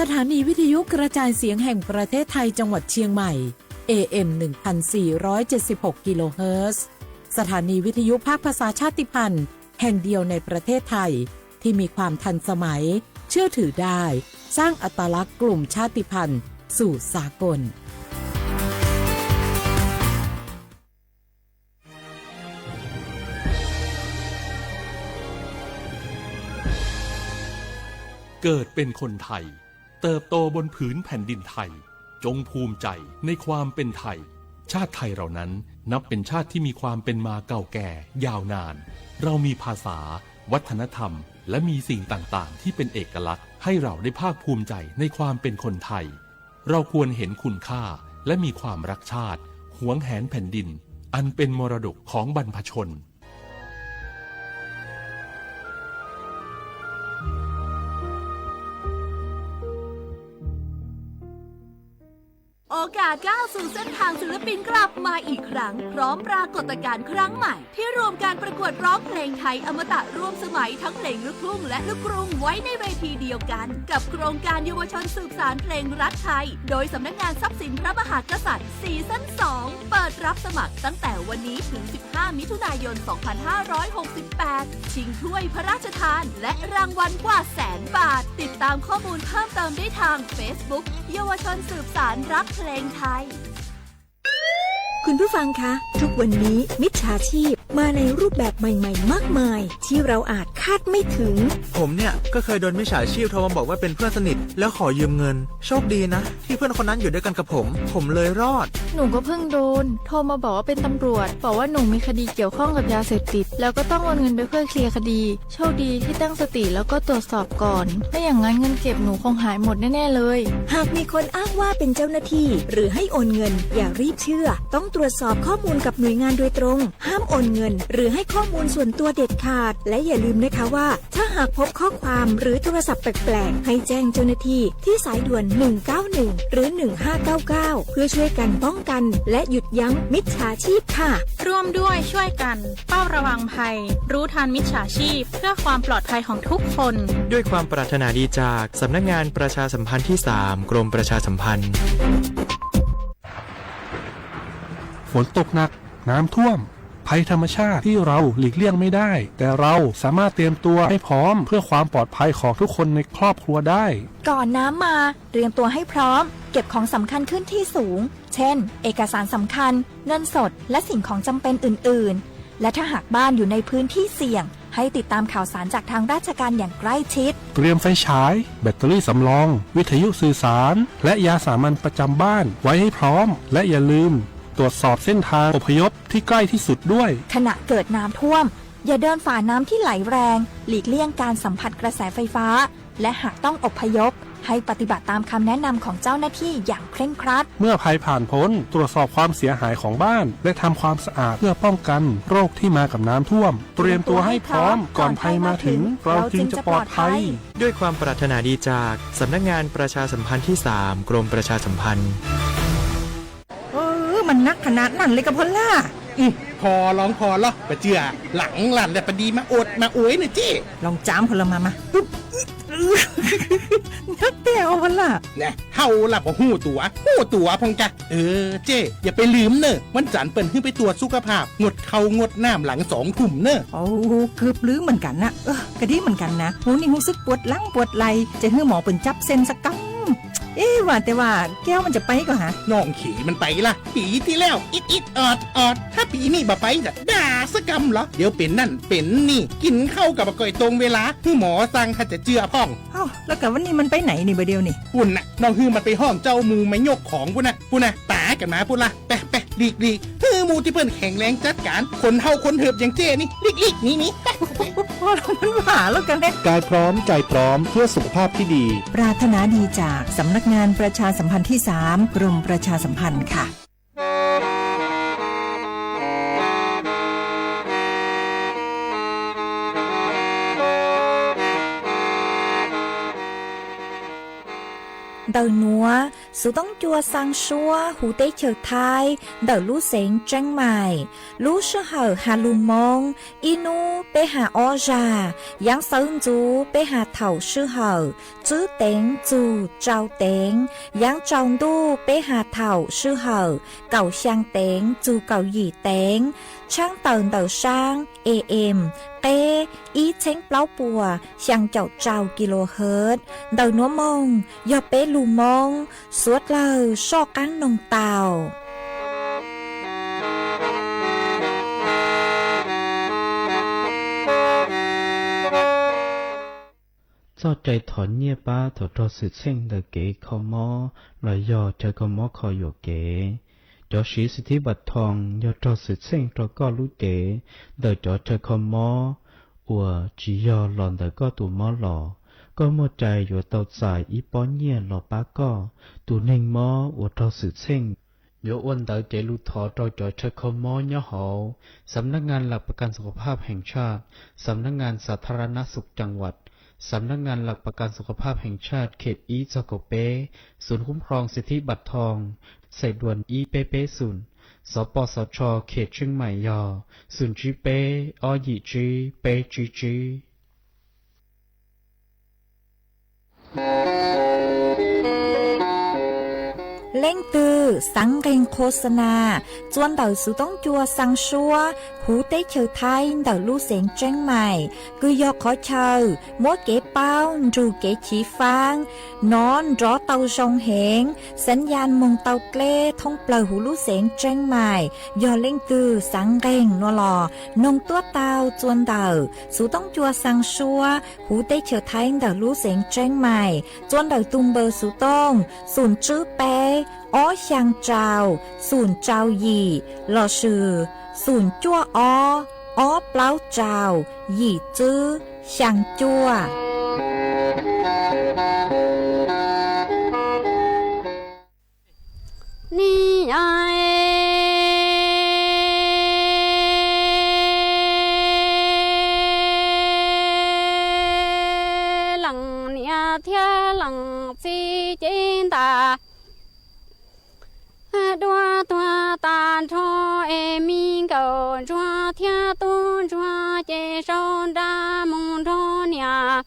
สถานีวิทยุกระจายเสียงแห่งประเทศไทยจังหวัดเชียงใหม่ เอ เอ็ม หนึ่งพันสี่ร้อยเจ็ดสิบหก กิโลเฮิรตซ์ สถานีวิทยุภาคภาษาชาติพันธุ์แห่งเดียวในประเทศไทย ที่มีความทันสมัย เชื่อถือได้ สร้างอัตลักษณ์กลุ่มชาติพันธุ์สู่สากล เกิดเป็นคนไทย เติบโตบนผืนแผ่นดินไทย จงภูมิใจในความเป็นไทย ชาติไทยเรานั้นนับเป็นชาติที่มีความเป็นมาเก่าแก่ยาวนาน เรามีภาษา วัฒนธรรม และมีสิ่งต่างๆ ที่เป็นเอกลักษณ์ ให้เราได้ภาคภูมิใจในความเป็นคนไทย เราควรเห็นคุณค่า และมีความรักชาติ หวงแหนแผ่นดิน อันเป็นมรดกของบรรพชน โอกาสก้าวสู่เส้นทางศิลปินกลับมาอีกครั้ง พร้อมปรากฏการณ์ครั้งใหม่ ที่รวมการประกวดร้องเพลงไทยอมตะร่วมสมัยทั้งเพลงลูกทุ่งและลูกกรุงไว้ในเวทีเดียวกัน กับโครงการเยาวชนสืบสานเพลงรักไทย โดยสำนักงานทรัพย์สินพระมหากษัตริย์ ซีซั่น สอง เปิดรับสมัครตั้งแต่วันนี้ถึง สิบห้า มิถุนายน สองพันห้าร้อยหกสิบแปด ชิงถ้วยพระราชทาน และรางวัลกว่าแสนบาท ติดตามข้อมูลเพิ่มเติมได้ทาง Facebook เยาวชนสืบสานรักเพลงไทย คุณผู้ฟังคะ ทุกวันนี้มิจฉาชีพมาในรูปแบบใหม่ๆ มากมาย ที่เราอาจคาดไม่ถึง ผมเนี่ยก็เคยโดนมิจฉาชีพโทรมาบอกว่าเป็นเพื่อนสนิท แล้วขอยืมเงิน โชคดีนะ ที่เพื่อนคนนั้นอยู่ด้วยกันกับผม ผมเลยรอด หนูก็เพิ่งโดน โทรมาบอกว่าเป็นตำรวจ บอกว่าหนูมีคดีเกี่ยวข้องกับยาเสพติด แล้วก็ต้องโอนเงินไปเพื่อเคลียร์คดี โชคดีที่ตั้งสติแล้วก็ตรวจสอบก่อน ไม่อย่างนั้นเงินเก็บหนูคงหายหมดแน่ๆเลย หากมีคนอ้างว่าเป็นเจ้าหน้าที่ หรือให้โอนเงิน อย่ารีบเชื่อ ต้องตรวจสอบข้อมูลกับหน่วยงานโดยตรง ห้ามโอนเงิน หรือให้ข้อมูลส่วนตัวเด็ดขาด และอย่าลืมนะคะว่า ถ้าหากพบข้อความหรือโทรศัพท์แปลกๆ ให้แจ้งเจ้าหน้าที่ที่สายด่วน หนึ่งเก้าหนึ่ง หรือ หนึ่งห้าเก้าเก้า เพื่อช่วยกันป้องกัน และหยุดยั้งมิจฉาชีพค่ะ ร่วมด้วยช่วยกัน เฝ้าระวังภัย รู้ทันมิจฉาชีพ เพื่อความปลอดภัยของทุกคน ด้วยความปรารถนาดีจากสำนักงานประชาสัมพันธ์ที่สาม กรมประชาสัมพันธ์ ฝนตกหนัก น้ำท่วม ภัยธรรมชาติที่เราหลีกเลี่ยงไม่ได้ แต่เราสามารถเตรียมตัวให้พร้อมเพื่อความปลอดภัยของทุกคนในครอบครัวได้ ก่อนน้ำมา เตรียมตัวให้พร้อม เก็บของสำคัญขึ้นที่สูง เช่น เอกสารสำคัญ เงินสด และสิ่งของจำเป็นอื่นๆ และถ้าหากบ้านอยู่ในพื้นที่เสี่ยง ให้ติดตามข่าวสารจากทางราชการอย่างใกล้ชิด เตรียมไฟฉาย แบตเตอรี่สำรอง วิทยุสื่อสาร และยาสามัญประจำบ้านไว้ให้พร้อม และอย่าลืมตรวจสอบเส้นทางอพยพที่ใกล้ที่สุดด้วย ขณะเกิดน้ำท่วม อย่าเดินฝ่าน้ำที่ไหลแรง หลีกเลี่ยงการสัมผัสกระแสไฟฟ้า และหากต้องอพยพ ให้ปฏิบัติตามคำแนะนำของเจ้าหน้าที่อย่างเคร่งครัด เมื่อภัยผ่านพ้น ตรวจสอบความเสียหายของบ้าน และทำความสะอาดเพื่อป้องกันโรคที่มากับน้ำท่วม เตรียมตัวให้พร้อมก่อนภัยมาถึง เราจึงจะปลอดภัย ด้วยความปรารถนาดีจากสำนักงานประชาสัมพันธ์ที่สาม กรมประชาสัมพันธ์ เออ มันนักขนาดนั้นเลยกะพอลล่า อืม พอลองพอลอปะเจือ หลังหลั่นแล้วปะดีมาอดมาโอยเนอะเจ้ ลองจามพอลมามา นักแต้วพอลล่า นะ เฮาละบ่ฮู้ตั๋ว ฮู้ตั๋วพองกะ เออ เจ้ อย่าไปลืมเนอะ วันจันทร์เปิ้นหื้อไปตรวจสุขภาพ งดข้าวงดน้ำหลังสองทุ่มเนอะ โอ้ เกือบลืมเหมือนกันนะ เออ กะดีเหมือนกันนะ หูนี่รู้สึกปวดหลังปวดไหล่ จะหื้อหมอเปิ้นจับเส้นสักกำ เอ๊ะ ว่าแต่ว่าแก้วมันจะไปก่อฮะ น้องเขยมันไปละ ปีที่แล้ว อิดอิดออดออด ถ้าปีนี้บ่ไปจะด่าสักกำเหรอ เดี๋ยวเป็นนั่นเป็นนี่ กินข้าวกับบ่ก่อยตรงเวลา หื้อหมอสั่งถ้าจะเจือพ่อง เอ้า แล้วกะวันนี้มันไปไหนนี่บ่าเดียวนี่ ปุ้นน่ะ น้องหื้อมันไปห้องเจ้าหมู่มายกของปุ้นน่ะ ปุ้นน่ะ ต๋ากันมาปุ้นละ ไปไปหลีกหลีก หื้อหมู่ตี้เปิ้นแข็งแรงจัดการ คนเฒ่าคนเถิบอย่างเจ้นี่ หลีกหลีกหนีหนี ไปไป พอแล้วมันหาแล้วกันแหละ กายพร้อมใจพร้อมเพื่อสุขภาพที่ดี ปรารถนาดีจากสำนักงานประชาสัมพันธ์ที่สาม กรมประชาสัมพันธ์ค่ะ เตาหนัว Xuv Toob Cua Xaa Suab huv teb chaws Thaib ntawm lub xeev Tseeb Maim. Lub sij hawm has lug Moob, ib hnub peb has ob zag, yaav xawv ntxuv peb has thaum sij hawm tswb teev txug tsau teev, yaav tsaus ntuj peb has thaum sij hawm kaum xyaa teev txug kaum yim teev, tshaab tawm ntawm saab A M qeb ib txheeb plaub puas xyaa caum rau kilohertz. Ntawm nuav moog yog peb lug Moob, suav dlawg soj qaab noog tau. Txoj cai thov nyiaj pab thaum raug xwm txheej ntawm kev kho mob los yog chaw kho mob kho yuam kev. Cov siv xim thib npam thoo yog raug xwm txheej rau koj lub cev ntawm cov chaw kho mob uas tsis yog los ntawm koj tus mob los. Koj muaj cai yuav tau txais ib pob nyiaj los pab koj. Tus neeg mob uas raug xwm txheej yuav ua ntawv cev lus thov rau cov chaw kho mob nyob hauv Sำນັກງານຫຼັກປະກັນສຸຂະພາບແຫ່ງຊາດ, ສຳນັກງານສາທາລະນະສຸກຈັງຫວັດ, ສຳນັກງານຫຼັກປະກັນສຸຂະພາບແຫ່ງຊາດເຂດ ib ຊອກກາເປ, ສູນຄຸ້ມຄອງສິດທິບັດທອງ, ສາຍດ່ວນ ib ເປເປ ສູນ, ສປສຊ ເຂດຊຽງໃໝ່ ยอ ศูนย์ เจ็ด แปด เก้า หนึ่ง เจ็ด แปด เจ็ด เจ็ด Leej twg xaav nqeeg khos xa na txua ntawm xuv toob cua xaa suab huv teb chaws Thaib ntawm lub xeev Tseeb Maim, kws yog qhov chaw muab kev paub nrug kev chiv faab nov nrov tau zoo heev, xav yas moog tau dleb thoob plawg huv lub xeev Tseeb Maim. Yog leej twg xaav nqeeg nuav los noog tuab tau txua ntawm xuv toob cua xaa suab huv teb chaws Thaib ntawm lub xeev Tseeb Maim, txua ntawm tug npawb xuv tooj xoom tswb peb ob xyaa rau xoom rau yim lossis xoom cuaj ob ob plaub rau yim tswb xyaa cuaj. Ni leej niam thiab leej txiv cev ntas, dua tuag tas nrho es me nkauj ntsuag thiab tub ntsuag ces sau nra mus nrog niam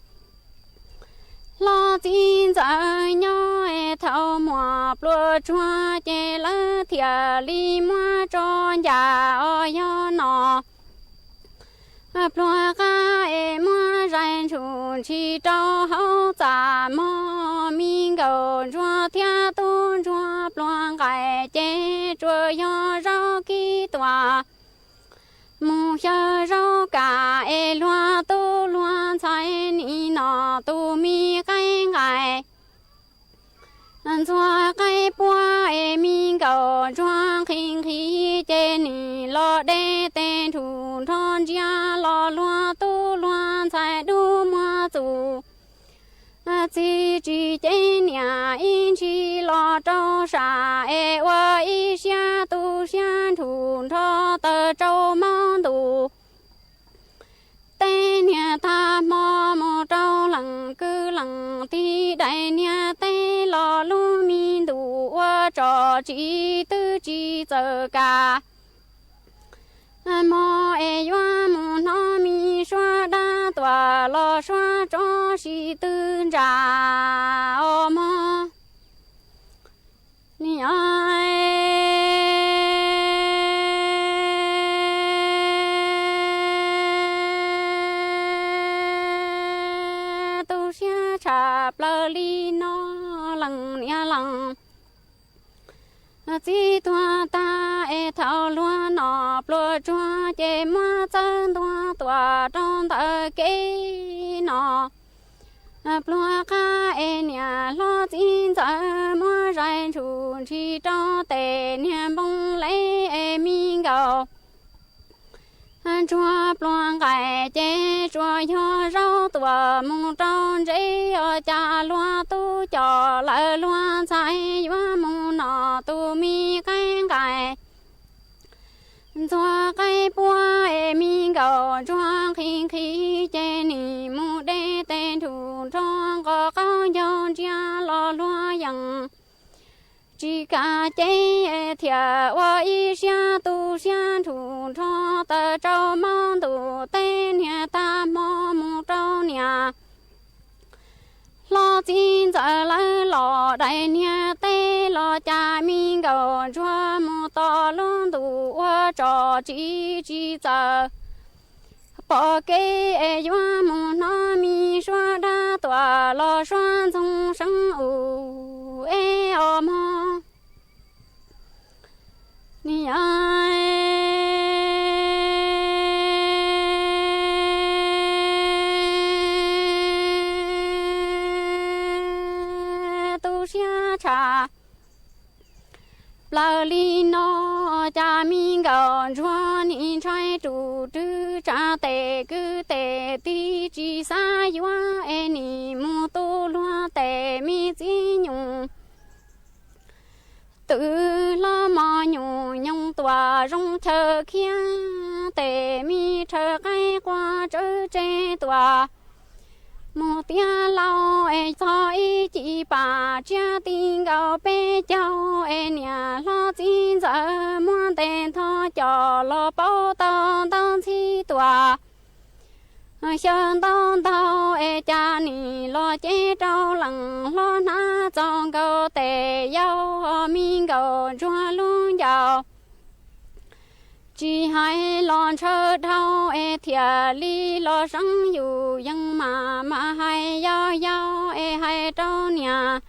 hlob txiv ntxawm nyob es thaum muaj pluas tsuag ces lawv thiaj li muab tso ncaj os yog no. Pluag qab es muab zais ntshum ntshis rau hauv txaj mog, me nkauj ntsuag thiab tub ntsuag pluag nqaim ces tsuas yog zaub kib tuaj mus xyaw zaub kam es luag tub luag ntxhais nim no tus me qaib nqaim ntxuag qaib puab es me nkauj ntsuag nqhis nqhis ces nim los deb tes nrhum nrho ntsiag los luag tub luag ntxhais dub muag txuj txij tsis cev niam ib ntshis los rau sam es ua ib siab tu siab nrhum nrho taws rau maub ntuj. Tej niag tag hmo mus rau leej kwv leej tij dai niag teb los lub me ntuj ua tso tsis twb tsis txawj kam. Mog es yuav mus hnov me suab dab tuaj los suab tso sis twb ntsa os mog. Ni tu siab tshaj plaws li no leej niam leej txiv tuag tag es thaum luag no pluas tsuag ces muab txawb ntua tuaj rau ntawm kev no. Pluag qab es niam hlob txiv ntxawm muab zais ntshum ntshis rau tes niag npoo lev es me nkauj ntsuag pluag nqaim ces tsuas yog zaub tuaj mus rau ntsev os, cas luag tub coj lawv luag ntxhais yuav mus no tus me qaib nqaim ntxuag qaib puab es me nkauj ntsuag nqhis nqhis ces nim mus deb tes nrhum nrho nqos qaub ncaug ntsiag los luag yeej tsis kam cev thiab ua ib siab tu siab nrug nrho, taws rau mob ntuj teb niag tag hmo mus rau niam hlob txiv ntxawm lawv los daim niag teb los cas me nkaus ntsuag mus tos lub ntuj ua tso tsis tsis txawm pom kev es yuav mus hnov me suab dab tuam los suab ntxoog seeb ub es os mog. Ni yog tu siab tshaj plaws li no, cas me nkaus ntsuag nim ntshai rus rwg tsa tes kwv tes tij tsis xav yuav es nim mus tu luag tes me txiv nyuj twm hlob mos nyuj nyoos tuam zoo chaw khiab tes me rhawv qaib quaj tsawv tseg tuam mus tiav laus es txog ib ci pam tsiab ti nkaus peb caug es niam hlob txiv ntxawm muab ntes ntho cos los paub tau ntau ntxhib tuam xyaw ntau ntau es cas nim los cev rau leej hlob hnab txaus nkaus tes yau me nkaus ntsuag lub ncauj. Tsis hais los ntshaw dhau es thiaj li los seeb yus yeej mam mam hais yau yau es hais rau niam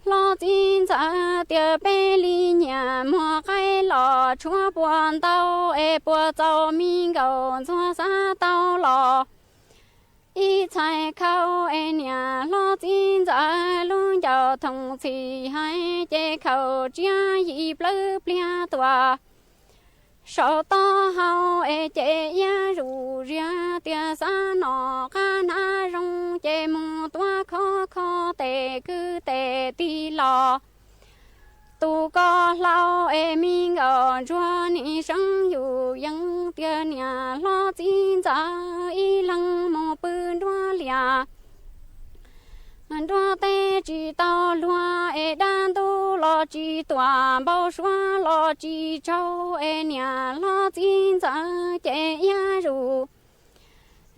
hlob txiv ntxawm tias peb li nyiam muag qaib los tshuav puas ntau es puas txaus me nkaus ntxuag xav tau los ib txhais khau es niam hlob txiv ntxawm lub ncauj thoom txhim hais ces khaum tsiab yim plawv pliag tuam saum taub hau es ces iab zus ziag tias xav nom qab hnab zoo ces mus tuav khov kho tes kwv tes tij los tus ko hlau es me nkaus ntsuag nim seeb yus yeej tias niam hlob txiv ntxawm ib leeg mus pw nruab lias nruab teb tsis tau luag es dab ntub los tsis tuam npau suav los tsis tsaug es niam hlob txiv ntxawm ces iab zus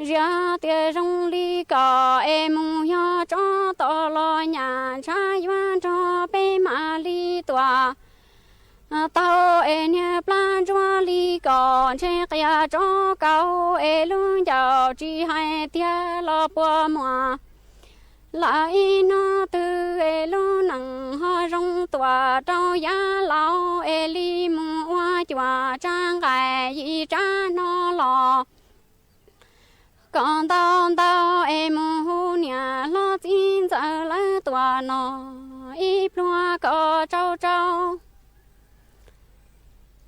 ziag tias zoo li kom es mus yog tsob tod los nyam ntshav yuav nrog peb mam li tuam tau es niag plab ntsuab li kom ntshe qia tsob kaus es lub ncauj tsis hais tiag los puas muaj lawm ib hnub twg es lub neej ho zoo tuam rau yav laus es li mus ua cuam tsa nqaim yim tsab no los kom ntau ntau es mus hu niam hlob txiv ntxawm lawv tuam no ib pluag kom tsau tsau.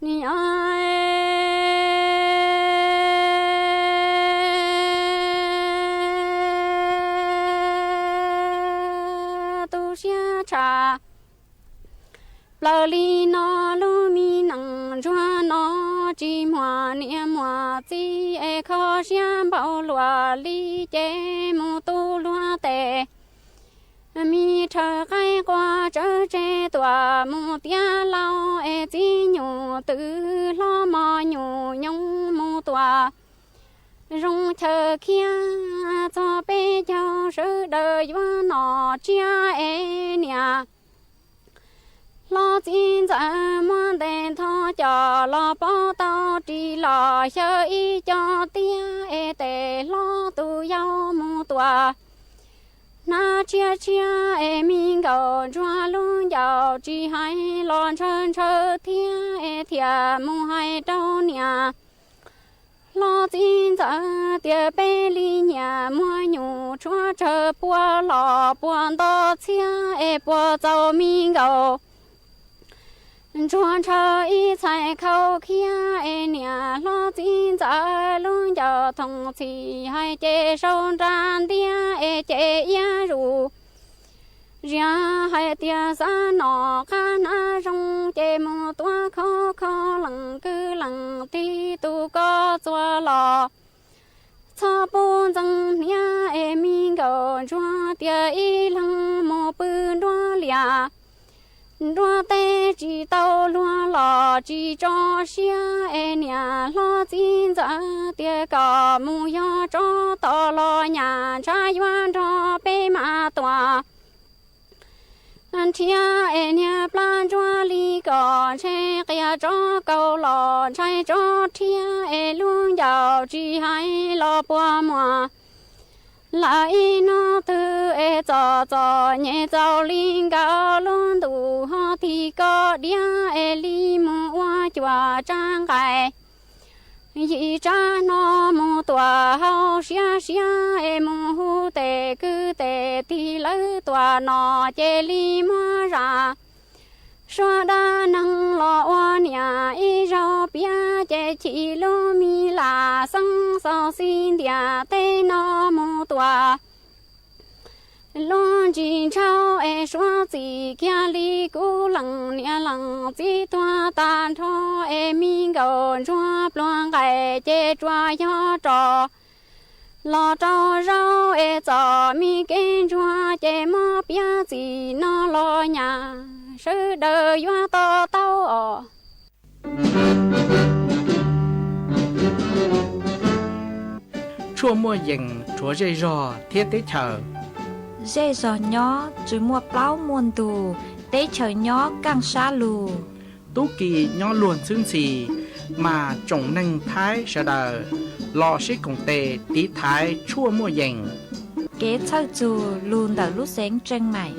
Ni yog tu siab tshaj plaws li no, lub me neej ntsuag no tsis muaj niam muaj txiv es kho siab npaum luaj li ces mus tu luag tes me rhawv qaib quaj tsawv tseg tuam mus tiav laus es txiv nyuj twm hlob mos nyuj nyoos mus tuam zoo chaw khiab txog peb caug sawv daws yuav nom tsiab es niam hlob txiv ntxawm muab ntes ntho cos los paub tau ris los xyaw ib co tiab es tes hlob tus yau mus tuam hnab tshiab tshiab es me nkaus ntsuag lub ncauj tsis hais los ntshaw ntshaw thiab es thiaj mus hais rau niam hlob txiv ntxawm tias peb li nyiam muag nyuj tshuav tsawg puas los puas nto txhiab es puas txaus me nkaus ntsuag ntshaw ib txhais khau khiab es niam hlob txiv ntxawm lub ncauj thoom txhim hais ces sau nra ntiab es ces iab zus ziag hais tias xav nom qab hnab zoo ces mus tuav khov kho leej kwv leej tij tus ko txuas los txhob pub ntxeev hniav es me nkaus ntsuag tias ib leeg mus pw nruab lias Nruab teb tsis tau luag los tsis tso siab es niam hlob txiv ntxawm tias kom mus yog tsob tos los nyam ntshav yuav nrog peb mas tuam nrhiav es niag plab ntsuab li kom ntshe qias tsob kaus los ntshai tsob rhiab es lub ncaus tsis hais los puas muaj lawm ib hnub twg es txom txom nyem txaus li nkawd lub ntuj ho tig koj diab es li mus ua cuam tsab nqaij yim tsab hno mus tuam hau siab siab es mus hu tes kwv tes tig lawv tuam no ces li muab zam suab dab neeg los ua niam ib zaug piav ces chim lub me lam xeeb xaus xi ntiam teb no mus tuam lub ntsis ntshaus es suav txim kiag li kuv leej niam leej txiv tuag tag nrho es me nkaum ntsuag pluag nqaim ces tsuas yog rov los rau zaub es txom me kev ntsuag ces muab piav txim no los nyam sawv daws yuav to taub os. Tshuaj muaj yees rhuav zej zog thiab teb chaws. Zej zog nyob tsis muaj plaub muaj ntug, teb chaws nyob kaj sab lug. Tub ki nyob luag ntxhwb ntxhi, mas tsoom neeg Thaib sawv daws los sib koom tes tiv thaiv tshuaj muaj yees. Kev txhawj txug lug ntawm lub xeev Tseej Maim.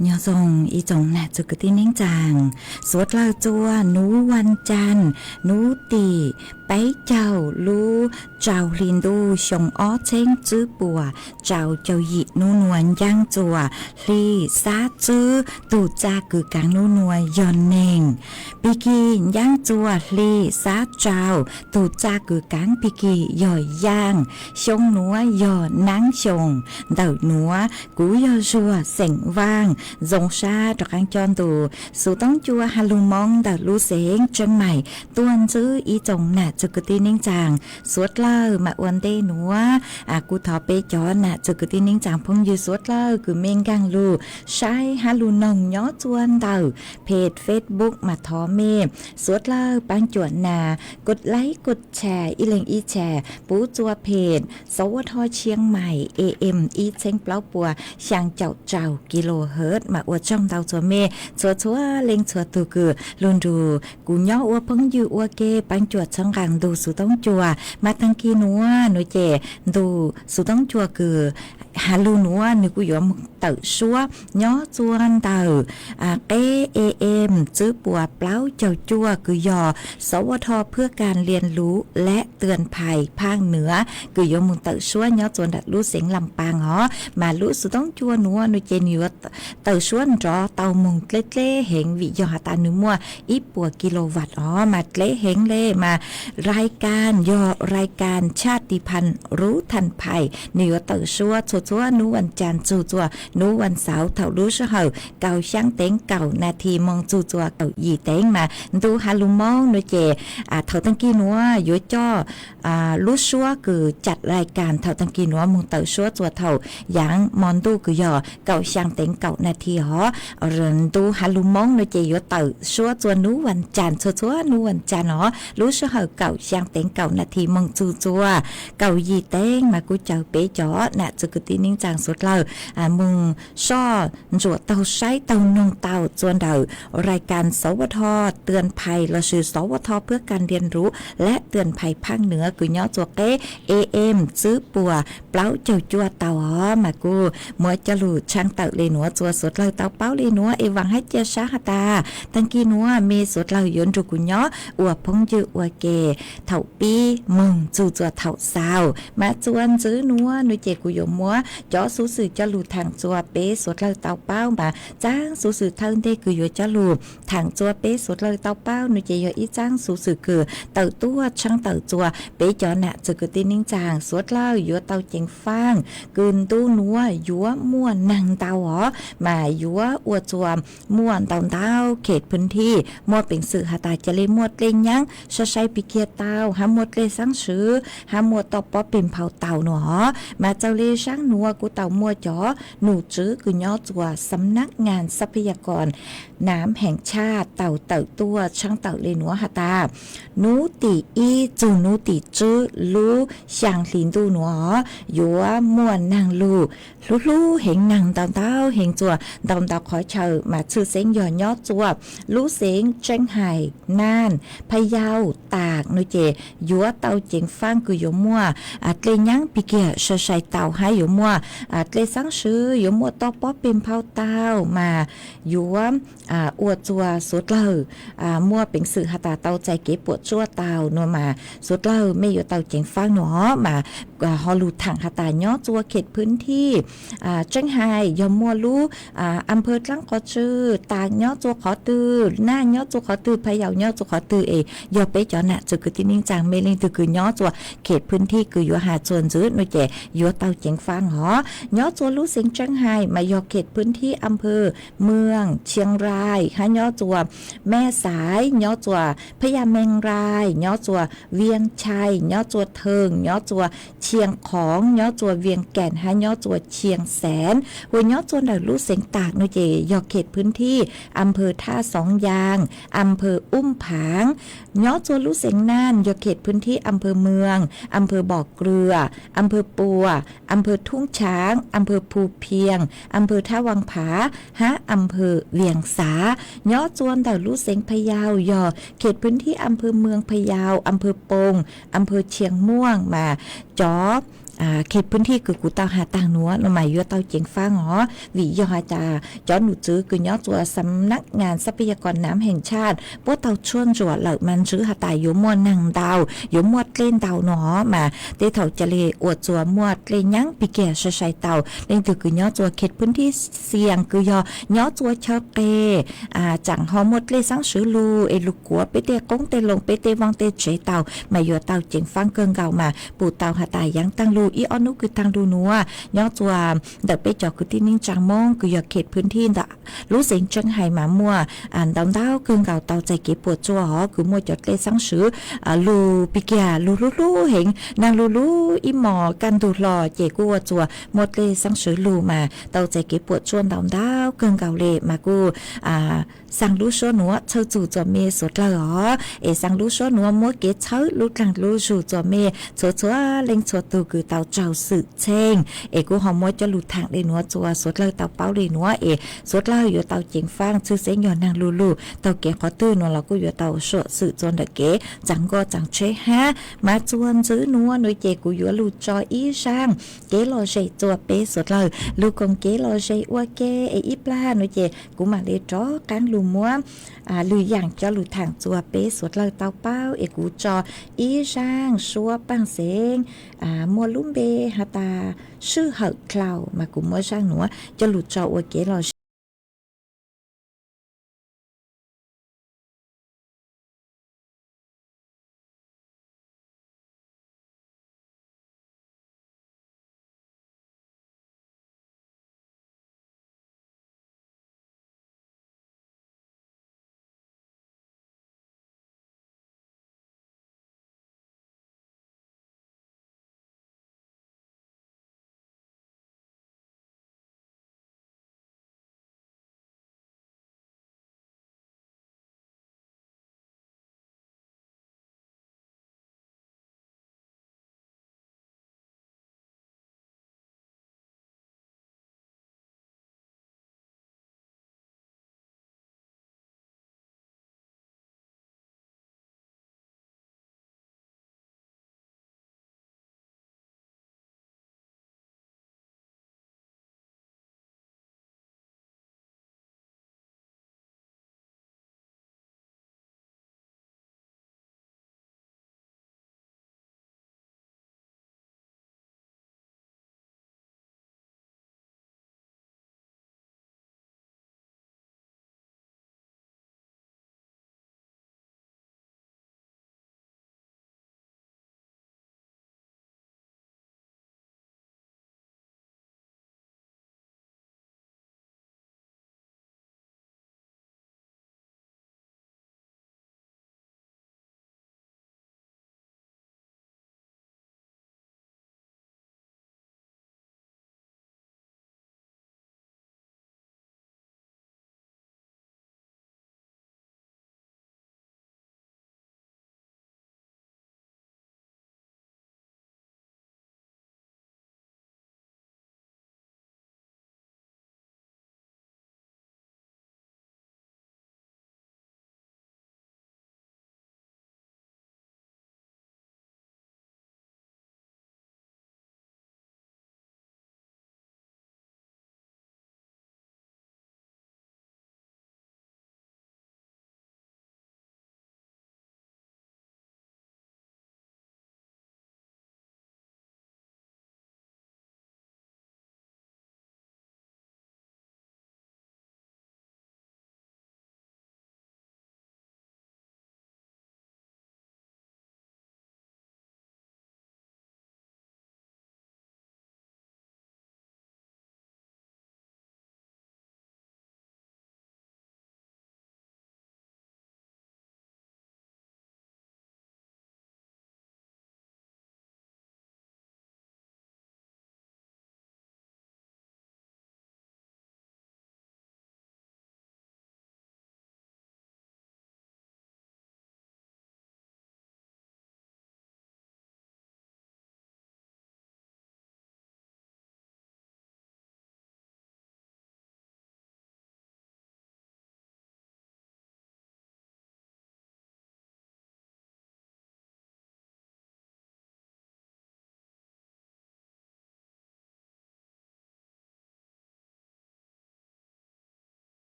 Nyob zoo ib tsoom nam txiv kwv tij neej tsaa, suav dlawg txua nuv vas caas, nuv tim peb caug lub rau hli ntuj xyoo ob txheeb tswb puas rau caug yim nub nua ncaab txua hli xab tswb tug txaj kws kaav nub nua yog neeg. Pig kig ncaab txua hli xab rau tug txaj kws kaav pig kig yog yaaj. Xyoo nuav yog naab xyoo ntawm nuav kuv yog Zuag xeem Vaaj zoo sab rov qaab coj ntu xuv toob cua ha lug moo ntawm lub xeev Tseeb Maim tuaj ntsib ib tsoom nam txiv kwv tij neej tsaa suav dlawg. Mas ua ntej nuav kuv thov peb cov nam txiv kwv tij neej tsaa phooj ywg suav dlawg kws mej nkaag lug saib hab lug noog nyob txua ntawm peg Facebook mas thov mej suav dlawg paab cuam nas kod laib kod tshas ib leeg ib tshas pub txua peg sawv ua thoj Tshiab Mais AM ib txheeb plaub puas xyaa caum rau kilohertz mas ua tsaug ntau txhua mej txhua txhua leej txhua tug kws lug nrug kuv nyob ua phooj ywg ua ke paab cuam txhawb nqaa ntu xuv toob cua. Mas taag kis nuav nuav ces ntu xuv toob cua kws ha lug nuav nwg kuj yuav moog tawm suab nyob txua ntawm qeb AM tswb puas plaub caug cuaj kws yog sawv ua thoj Phwb Kaas Lias Lus Lab Tws Phais Phaaj Nwv kws yuav moog tawm suab nyob txua ntawm lub xeev Lam Paas os. Mas lub xuv toob cua nuav nuav ces nwg yuav tawm suab nrov tau moog dleb dleb heev vim yog has tas nwg muaj ib puas kilowatt os mas dleb heev le mas rai kas yog rai kas Tshaj Tis Phan Rub Than Phais nwg yuav tawm suab txhua txhua hnub vas cas txug txua hnub vas xauv thaum lub sij hawm kaum xyaa teev kaum nas this moos txug txua kaum yim teev mas ntu hav lug moob nuav ces thaum taag kig nuav yuav coj lub suab kws cam lais kas thaum taag kig nuav moog tawm suab txua thaum yaav mo ntuj kws yog kaum xyaa teev kaum nas this hov. Ntu hav lug moob nuav ces yuav tawm suab txua hnub vas cas txhua txhua hnub vas cas hov lub sij hawm kaum xyaa teev kaum nas this moos txug txua kaum yim teev mas kuj caw peb cov nam txiv kwv tij neej tsaa suav dlawg moog soj ntsuam taug saib taug noog tau txua ntawm rais kas sov vaj thoj tws phais lossis sov vaj thoj pwb kas ntias nruv lab tws phais phaaj nuav kws nyob txua qeb A M txwb puas plaub caug cuaj tau hov mas kuj muab coj lug tshaaj tawm le nuav txua suav dlawg tau paub le nuav es vaam hab ca sab has tas taag kig nuav mej suav dlawg yuav nrug kuv nyob ua phooj ywg ua ke thaum pib moog txug txua thaum xaus mas txua ntxwv nuav nuav ces kuv yuav muab cov xuv xwm coj lug thaam txua peb suav dlawg tau paub mas txaab xuv xwm thawj ntej kws yuav coj lug thaam txua peb suav dlawg tau paub nuav ces yog ib txaab xuv xwm kws tawm tuaj tshaaj tawm txua peb cov nam txiv kwv tij neej tsaa suav dlawg yuav tau ceev faaj kws ntu nuav yuav muaj naag ntau hov mas yuav ua txua muaj ntau ntau khem pwv thij muaj peev xwm has tas ca le muaj dlej nyaab sai sai pig kiag tau hab muaj dlej xaab swv hab muaj toj pob peg nphau tau nuav hov mas txaus le zaab nuav kuj tau muaj cov num tswv kws nyob txua xam nab ngas xab pha ya koos nam heem tshaj tau tawm tuaj tshaaj tawm le nuav has tas nub tim ib txug nub tim tswb lub xyaa hli ntuj nuav hov yuav muaj naag lug hlub hlub heev naag ntau ntau heev txua ntau ntau qhov chaw mas tshwj xeeb yog nyob txua lub xeev Tseeb Hais, Naj, Pha Yau, Tas nuav ces yuav tau ceev faaj kws yuav muaj dlej nyaab pig kiag sai sai tau hab yuav muaj dlej xaab swv yuav muaj toj pob peg nphau tau mas yuav ua txua suav dlawg muaj peev xwm has tas tau txais kev puam tsuaj tau nuav mas suav dlawg mej yuav tau ceev faaj nuav hov mas ho lug thaam has tas nyob txua khem pwv thij Tseeb Hais yog muaj lub am phaw dlaab qhov twg, Tas nyob txua qhov twg, Naj nyob txua qhov twg, Pha Yau nyob txua qhov twg es yog peb cov nam txiv kwv tij neej tsaa mej leej twg kws nyob txua khem pwv thij kws yuav has txua ntxwv nuav ces yuav tau ceev faaj hov. Nyob txua lub xeev Tseeb Hais mas yog khem pwv thij am phaw Mws, Tshiab Rais hab nyob txua Mej Xais, nyob txua Phab Yaj Mees Rais, nyob txua Vias Chais, nyob txua Theem, nyob txua Tshiab Khoov, nyob txua Vias Kas hab nyob txua Tshiab Xeev. Ua nyob txua ntawm lub xeev Tas nuav ces yog khem pwv thij am phaw Thaj Xoov Yaas, am phaw Ub Phaav. Nyob txua lub xeev Naj yog khem pwv thij am phaw Mws, am phaw Npom Kws, am phaw Puas, am phaw Thoob Tshaav, am phaw Phu Phias, am phaw Thaj Vaas Phav hab am phaw Vias Xav. Nyob txua ntawm lub xeev Pha Yau yog khem pwv thij am phaw Mws Pha Yau, am phaw Poos, am phaw Tshiab Muaj mas cov khem pwv thij kws kuv tau has taag nuav nuav mas yuav tau ceev faaj hov vim yog has tas cov num tswv kws nyob txua xam nab ngas xab pha ya koos nam heem tshaj puab tau tshuaj ntsuam lawm mas ntswv has tas yuav muaj naag ntau, yuav muaj dlej ntau nuav hov mas tej thaum ca le ua txua muaj dlej nyaab pig kiag sai sai tau. Leej twg kws nyob txua khem pwv thij Xias kws yog nyob txua chaw qes tsaam ho muaj dlej xaab swv lug es lug kuav peb tej qoob tej loo peb tej vaaj tej tsev tau mas yuav tau ceev faaj kawg nkaus mas pum tau has tas yaav taag lug ib ob nub kws taag lug nuav nyob txua ntawm peb cov kwv tij neej tsaa Moob kws yog khem pwv thij ntawm lub xeev Tseeb Hais mas muaj ntau ntau kawg nkaus tau txais kev puam tsuaj hov kws muaj cov dlej xaab swv lug pig kiag lug hlub hlub heev naag lug lug ib mos kaj ntug hlo ces kuj ua txua muaj dlej xaab swv lug mas tau txais kev puam tsuaj ntau ntau kawg nkaus le mas kuj xaa lub suab nuav txhawb txug txua mej suav dlawg hov es xaa lub suab nuav muab kev txhawb lub dlaag lub zug txua mej txhua txhua leej txhua tug kws tau raug xwm txheej es kuj ho muab coj lug thaam le nuav txua suav dlawg tau paub le nuav es suav dlawg yuav tau ceev faaj tshwj xeeb yog naag lug lug taug kev qhov twg nuav los kuj yuav tau suam xwm txua ntawm kev txav nkoj txav tsheb hab mas txua ntxwv nuav nuav ces kuv yuav lug tso ib zaaj kev lom zem txua peb suav dlawg lug koom kev lom zem ua ke es ib plag nuav ces kuv mam le rov qaab lug muab lwm yaam coj lug thaam txua peb suav dlawg tau paub es kuv tso ib zaaj suab paaj xeeb muaj lub npe has tas sij hawm dlhau mas kuv muab zaaj nuav coj lug tso ua kev lom zem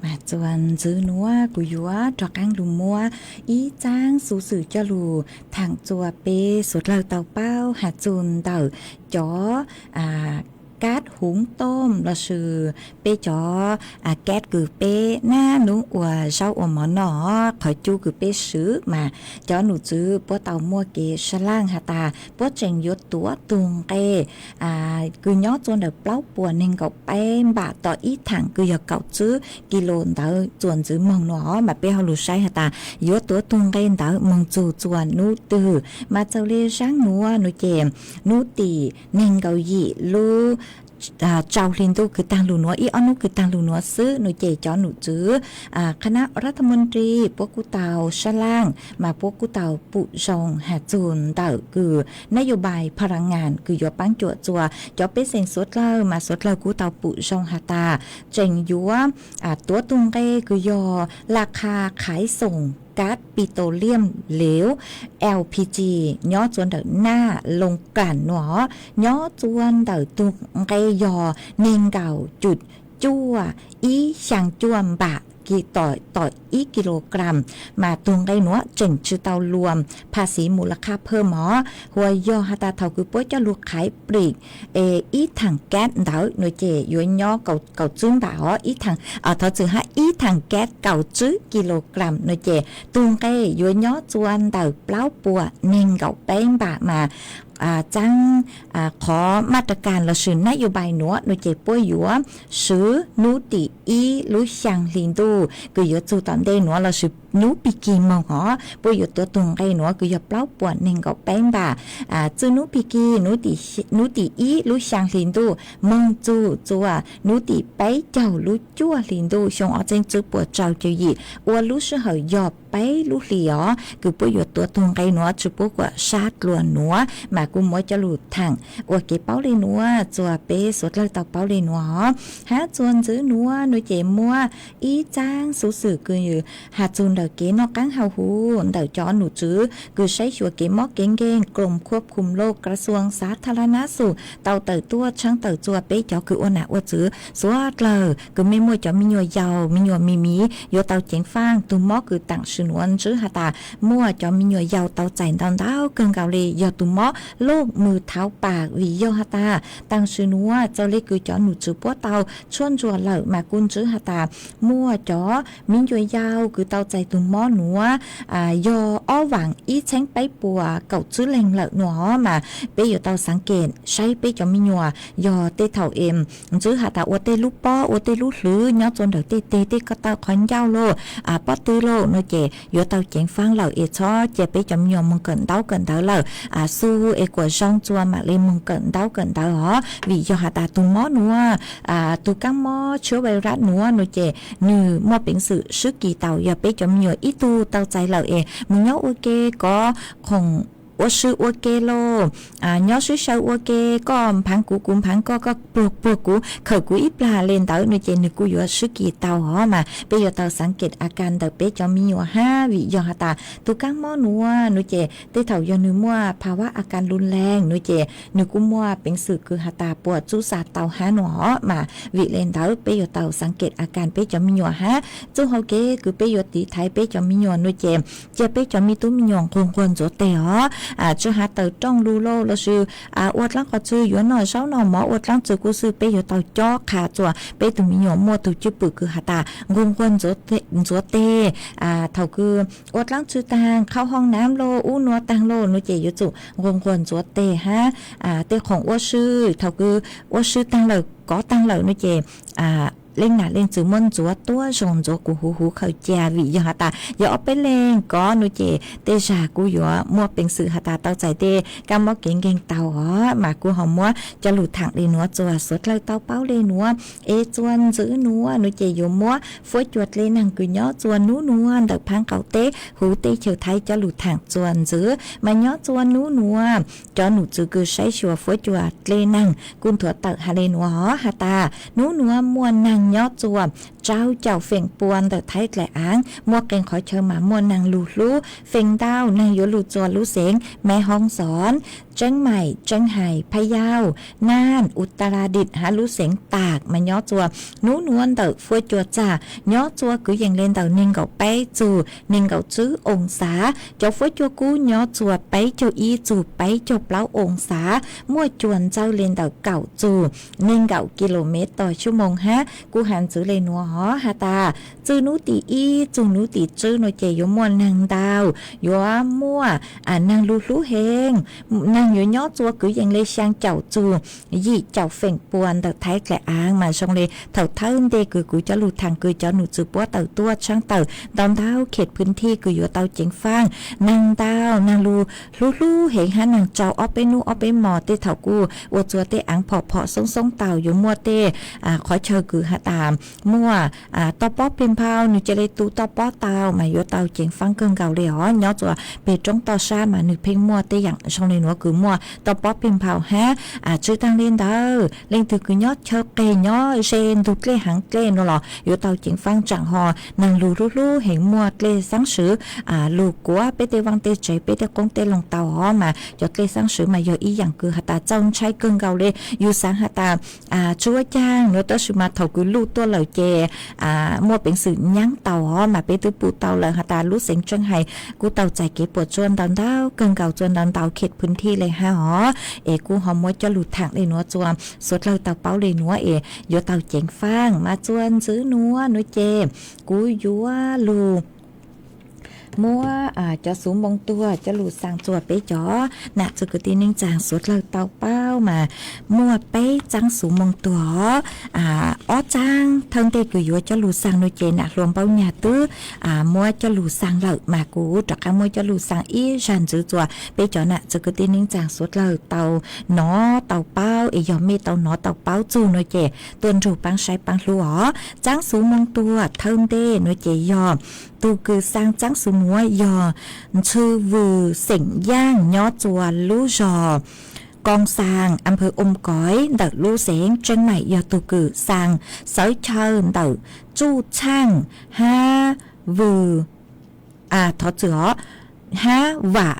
Mas txuas ntxiv nuav kuv yuav rov qaab lug muab ib txaab xuv xwm coj lug thaam txug peb suav dlawg tau paub has txug ntawm cov kab huv toom lossis peb cov kab kws peb nab nub ua zaub ua mov noj, qhov cub kws peb swv mas cov num tswv puab tau muaj kev sab laaj has tas puab tseem yuav tuav tug nqe kws nyob txuas ntawm plaub puas neeg nkaum peb npam tom ib thaam kws yog kaum tswb kis lus ntawd txuas ntxiv moog nua os. Mas peb ho lug saib has tas yuav tuav tug nqe ntawd moog txug txuas nub twg. Mas txawm le zaab nuav nua ces nub tim neeg nkaum yim lub rau hli ntuj kws taag lug nuav, ib ob nub kws taag lug nuav xwb nua ces cov num tswv qhab nab ras thas moos ris puab kuj tau sab laaj mas puab kuj tau pum zoo has txug ntawm kws nab yus npais pha la ngas kws yuav paab cuam txuas cov pej xeem suav dlawg. Mas suav dlawg kuj tau pum zoo has tas tseem yuav tuav tug nqe kws yog la kha khaiv xoom kab pi tau liam leuv L P G nyob txuas ntawm naj loo kas nua, nyob txuas ntawm tug nqe yog neeg nkaum cum cuaj ib xyaa cuaj npam kis tom ib kis lus gram. Mas tug nqe nuav tseem tsi tau luam pha xiv mus la khaj phaj mog, hua yog has tas thaum kws puab coj lug khaiv plim es ib thaam kab ntawd nua ces yuav nyob kaum tswb npam os, ib thaam, thov txwm hab, ib thaam kab kaum tswb kis lus gram nua ces tug nqe yuav nyob txuas ntawm plaub puas neeg nkaum peb npam mas txaab qhov maj ras kas lossis nab yus npais nuav nua ces puab yuav swv nub tim ib lub xyaa hli ntuj kws yuav txug tom ntej nuav lossis nub pig kig moog hov puab yuav tuav tug nqe nuav kws yog plaub puas neeg nkaum peb npam txug nub pig kig nub tim ib lub xyaa hli ntuj moog txug txuas nub tim peb caug lub cuaj hli ntuj xyoo ob txheeb tswb puas rau caum yim ua lub sij hawm yog peb lub hlis os kws puab yuav tuav tug nqe nuav tsi puab kuam sab dlua nuav mas kuj muab coj lug thaam ua kev paub le nuav txuas peb suav dlawg tau paub le nuav os. Hab txuas ntxiv nuav nua ces muab ib txaab xuv xwm kws has txug ntawm kev noj qaab haus huv ntawm cov num tswv kws saib xyuas kev mob kev nkeeg Grom Khuab Khum Loj Kra Xuam Xav Tha La Nab Xum tau tawm tuaj tshaab tawm txuas peb cov kws ua nam ua txwv suav dlawg kws mej muaj cov me nyuam yaus me nyuam mim mim yuav tau ceev faaj tug mob kws taam sim nuav ntswb has tas muaj cov me nyuam yaus tau txais ntau ntau kawg nkaus le yog tug mob loj mws thaum pas vim yog has tas taam sim nuav txawm le kws cov num tswv puab tau tshuaj ntsuas lawm mas kuj ntswb has tas muaj cov me nyuam yaus kws tau txais tug mob nuav yog ob vaam ib txheeb peb puas kaum tswb leeg lawm nua mas peb yuav tau xaav kem saib peb cov me nyuam yog tej thaum es ntswb has tas ua tej lub pob ua tej lub hlwv nyob txuas ntawm tej teg tej ko taw qhov ncauj lauj pob tw lauj nua ces yuav tau ceev faaj lawm es txhob cia peb cov me nyuam moog kawm ntaub kawm ntawv lawm, xu es kuam zoo txuas mam le moog kawm ntaub kawm ntawv os vim yog has tas tug mob nuav tug kaab mob tshuab vais ras nuav nua ces nwg muaj peev xwm swb kis tau. Yog peb cov me nyuam ib tug tau txais lawm es moog nyob ua ke kov khoom ua sw ua ke lauj, nyob swb saw ua ke, koj nphaav kuv kuv nphaav koj, koj pluag pluag kuv, khawm kuv ib plag le ntawd nua ces nwg kuj yuav swb kis tau os mas peb yuav tau xaav kem a kas ntawm peb cov me nyuam hab vim yog has tas tug kaab mob nuav nua ces tej thaum yog nwg muaj pha vab a kas lug leeg nua ces nwg kuj muaj peev xwm kws has tas puas txub xa tau hab nua os mas vim le ntawd peb yuav tau xaav kem a kas peb cov me nyuam hab txuj hau kev kws peb yuav tiv thaiv peb cov me nyuam nua ces cia peb cov me tub me nyuam nquag nquag ntxuav teg os. tsw hav tawm rooj lug lauj, lossis ua dlaab qhov twg yuav noj zaub noj mov, ua dlaab tsi kuj xwb, peb yuav tau cob qha txuas peb tug me nyuam muaj tug cwj pwm kws has tas nquag nquag ntxuav teg. Thaum kws ua dlaab tsi taag, qhau hoo naav lauj, ub nuav taag lauj no ces yuav tsum nquag nquag ntxuav teg hab tej khoom ua si. Thaum kws ua si taag lawm kov taag lawm no ces leej nam leej txwv muab ntxuav tuab zoo, ntxuav kuv huv huv khaws ca, vim yog has tas yog ob peb leeg kov no ces tej zag kuj yuav muaj peev xwm has tas tau txais tej kab mob kev nkeeg tau os. Mas kuj ho muab cov lug thaam le nuav txuas, suav dlawg tau paub le nuav es txuas ntxiv nuav no ces yuav muab fuab cua dle naag kws nyob txuas nub nuav ntawm phaab qaum teb huv teb chaws Thaib cov lug thaam txuas ntxiv. Mas nyob txuas nub nuav cov num txwv kws saib xyuas fuab cua dle naag kuj nthuav tawm has le nuav os, has tas nub nuav muaj naag nyob txuas rau caum feem pua ntawm Thaib dlaim aav, muaj qee qhov chaw mas muaj naag lug hlub feem ntau, naag yuav lug txuas lub xeev Mes Hoob Xoob, Tseeb Maim, Tseeb Hais, Phaj Yauj, Naj, Utaladit hab lub xeev Tam mas nyob txuas nub nuav ntawm fuab cua txag nyob txuas kwv yees le ntawm neeg nkaum peb txug neeg nkaum tswb oo xav. Cov fuab cua kub nyob txuas peb caug ib txug peb caug plaub oo xav, muaj cua ntxawj le ntawm kaum txug neeg nkaum kis lus mev tos xuab moos hab. Kuj has ntxiv le nuav os, has tas txug nub tim ib txug nub tim tswb no ces yuav muaj naag ntau, yuav muaj naag lug hlub heev. Naag yuav nyob txuas kwv yees le xyaa caum txug yim caum feem pua ntawm Thaib dlaim aav. Mas zoo le thaum thawj ntej kws kuv cov lug thaam kws cov num txwv puab tawm tuaj tshaab tawm ntau ntau khej pwm thij kws yuav tau ceev faaj, naag ntau, naag lug hlub hlub heev hab naag tsau ob peb nub ob peb mos, tej thaum kuj ua txuas tej aav phom phom xoob xoob tau, yuav muaj tej qhov chaw kws has tas muaj toj pob peg nphau, nwg ca le tu toj pob tau mas yuav tau ceev faaj kawg nkaus le os. Nyob txuas peg roob toj sab mas nwg pheej muaj tej yaam zoo le nuav kws muaj toj pob peg nphau hab. Tsi taag le ntawd, leej twg kws nyob chaw qeg nyob ze ntug dlej haav dlej nuav los yuav tau ceev faaj tsaam ho naag lug hlub hlub heev, muaj dlej xaab swv lug kuav peb tej vaaj tej tsev, peb tej qoob tej loo tau os. Mas cov dlej xaab swv mas yog ib yaam kws has tas txaus ntshai kawg nkaus le. Yug xaav has tas tsi ua caag nuav tab sis mas thaum kws luj tuaj lawm ces muaj peev xwm nyaab tau os. Mas peb twb pum tau lawm has tas lub xeev Tseeb Hais kuj tau txais kev puam tsuaj ntau ntau kawg nkaus txuas ntau ntau khej pwm thij le hab os. Es kuj ho muab cov lug thaam le nuav txuas, suav dlawg tau paub le nuav es yuav tau ceev faaj. Mas txuas ntxiv nuav nuav ces kuv yuav lug muab cov xuv moo tuag cov lug xaa txuas peb cov nam txiv kwv tij neej tsaa suav dlawg tau paub. Mas muaj peb txaab xuv moo tuag os. Ob txaab thawj ntej kws yuav cov lug xaa nuav ces nam hluas Npauj Nyag twb muab cov lug xaa lawm, mas kuv rov qaab muab cov lug xaa ib zag ntxiv txuas peb cov nam txiv kwv tij neej tsaa suav dlawg tau nov tau paub. Es yog mej tau nov tau paub txug nuav ces tuaj nrug paab saib paab hlub os. Txaab xuv moo tuag thawj ntej nuav ces yog tug kws xaa txaab xuv nuav yog Ntxhw Vws xeem Yaaj nyob txuas lub zog Koo Xaa, am pawg Oom Koiv ntawm lub xeev Tseeb Maim, yog tug kws xaa xawv chaw ntawm Txuj Txhaaj hab Vws, thov txwm os, hab Vam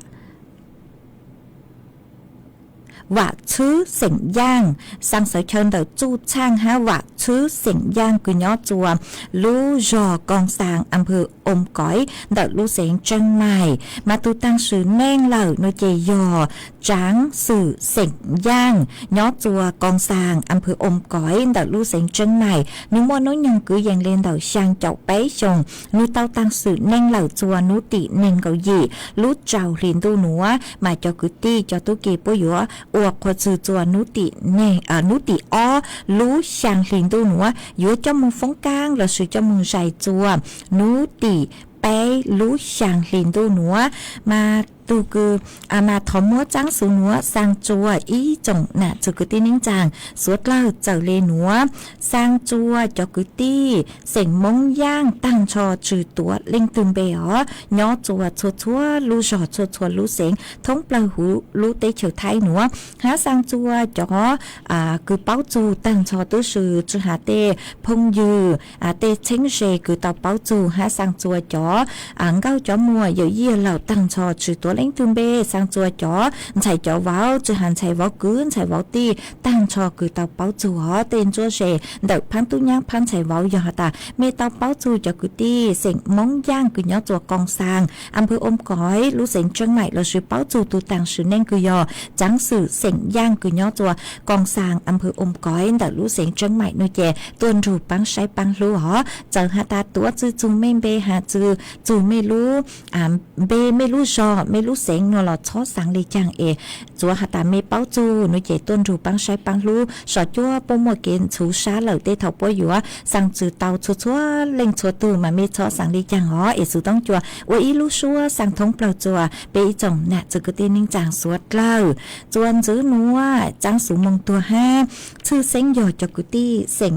Vam Txhwb xeem Yaaj, xaa xawv chaw ntawm Txuj Txhaaj hab Vam Txhwb xeem Yaaj kws nyob txuas lub zog Koo Xaa, am pawg Oom Koiv ntawm lub xeev Tseeb Maim. Mas tug taag sim neej lawm nuav ces yog Tsaav Xwm xeem Yaaj nyob txuas Koo Xaa, am pawg Oom Koiv ntawm lub xeev Tseeb Maim. Nwg muaj nub nyoog kwv yees le ntawm xyaa caum peb xyoos. Nwg tau taag sim neej lawm txuas nub tim neeg nkaum yim lub rau hli ntuj nuav. Mas cov kwv tij cov tub ki puab yuav ua qhua txwg txuas nub tim ob lub xyaa hli ntuj nuav, yuav coj moog foob kaab lossis coj moog zais txuas nub tim peb lub xyaa hli ntuj nuav. Mas tug kws, mas thov muab txaab xuv nuav xaa txuas ib tsoom nam txiv kwv tij neej tsaa suav dlawg txawm le nuav, xaa txuas cov kwv tij xeem Moob Yaaj taag nrho tsi tuav leej twg npe os, nyob txuas txhua txhua lub zog txhua txhua lub xeev thoob plawg huv lub teb chaws Thaib nuav, hab xaa txuas cov kws paub txug taag nrho tub si, tsi has tej phooj ywg, tej txheeb ze kws tau paub txug, hab xaa txuas cov nkauj cov muam yawm yij laug taag nrho tsi tuav leej twg npe, xaa txua cov ntxhais cov vauv, tsi has ntxhais vauv kwv ntxhais vauv tij taag nrho kws tau paub txug os. Tej ntsuab ze ntawm phaab tub nyab phaab ntxhais vauv yog has tas mej tau paub txug cov kwv tij xeem Moob Yaaj kws nyob txua Koos Xaas, am pwg Oom Koiv, lub xeev Tseeb Maim lossis paub txug tug taag sim neej kws yog tsaav xwm xeem Yaaj kws nyob txua Koos Xaas, am pwg Oom Koiv ntawm lub xeev Tseeb Maim nuav ces tuaj nrug paab saib paab hlub os. Txawm has tas tuav tsi txug mej npe, has tsi txug mej lub npe, mej lub zog, mej lub xeev nuav los txhob xaav le caag es txuav has tas mej paub txug nuav ces tuaj nrug paab saib paab hlub. Sov cuab puab muaj kev ntxhuv sab lawm, tej thaum puab yuav xaa tsi tau txhua txhua leej txhua tug mas mej txhob xaav le caag os es xwv toob cua ua ib lub suab xaa thoob plawg txua peb ib tsoom nam txiv kwv tij neej tsaa suav dlawg. Txua ntxwv nuav tsaav xuv moo tuag hab tshwj xeeb yog cov kwv tij xeem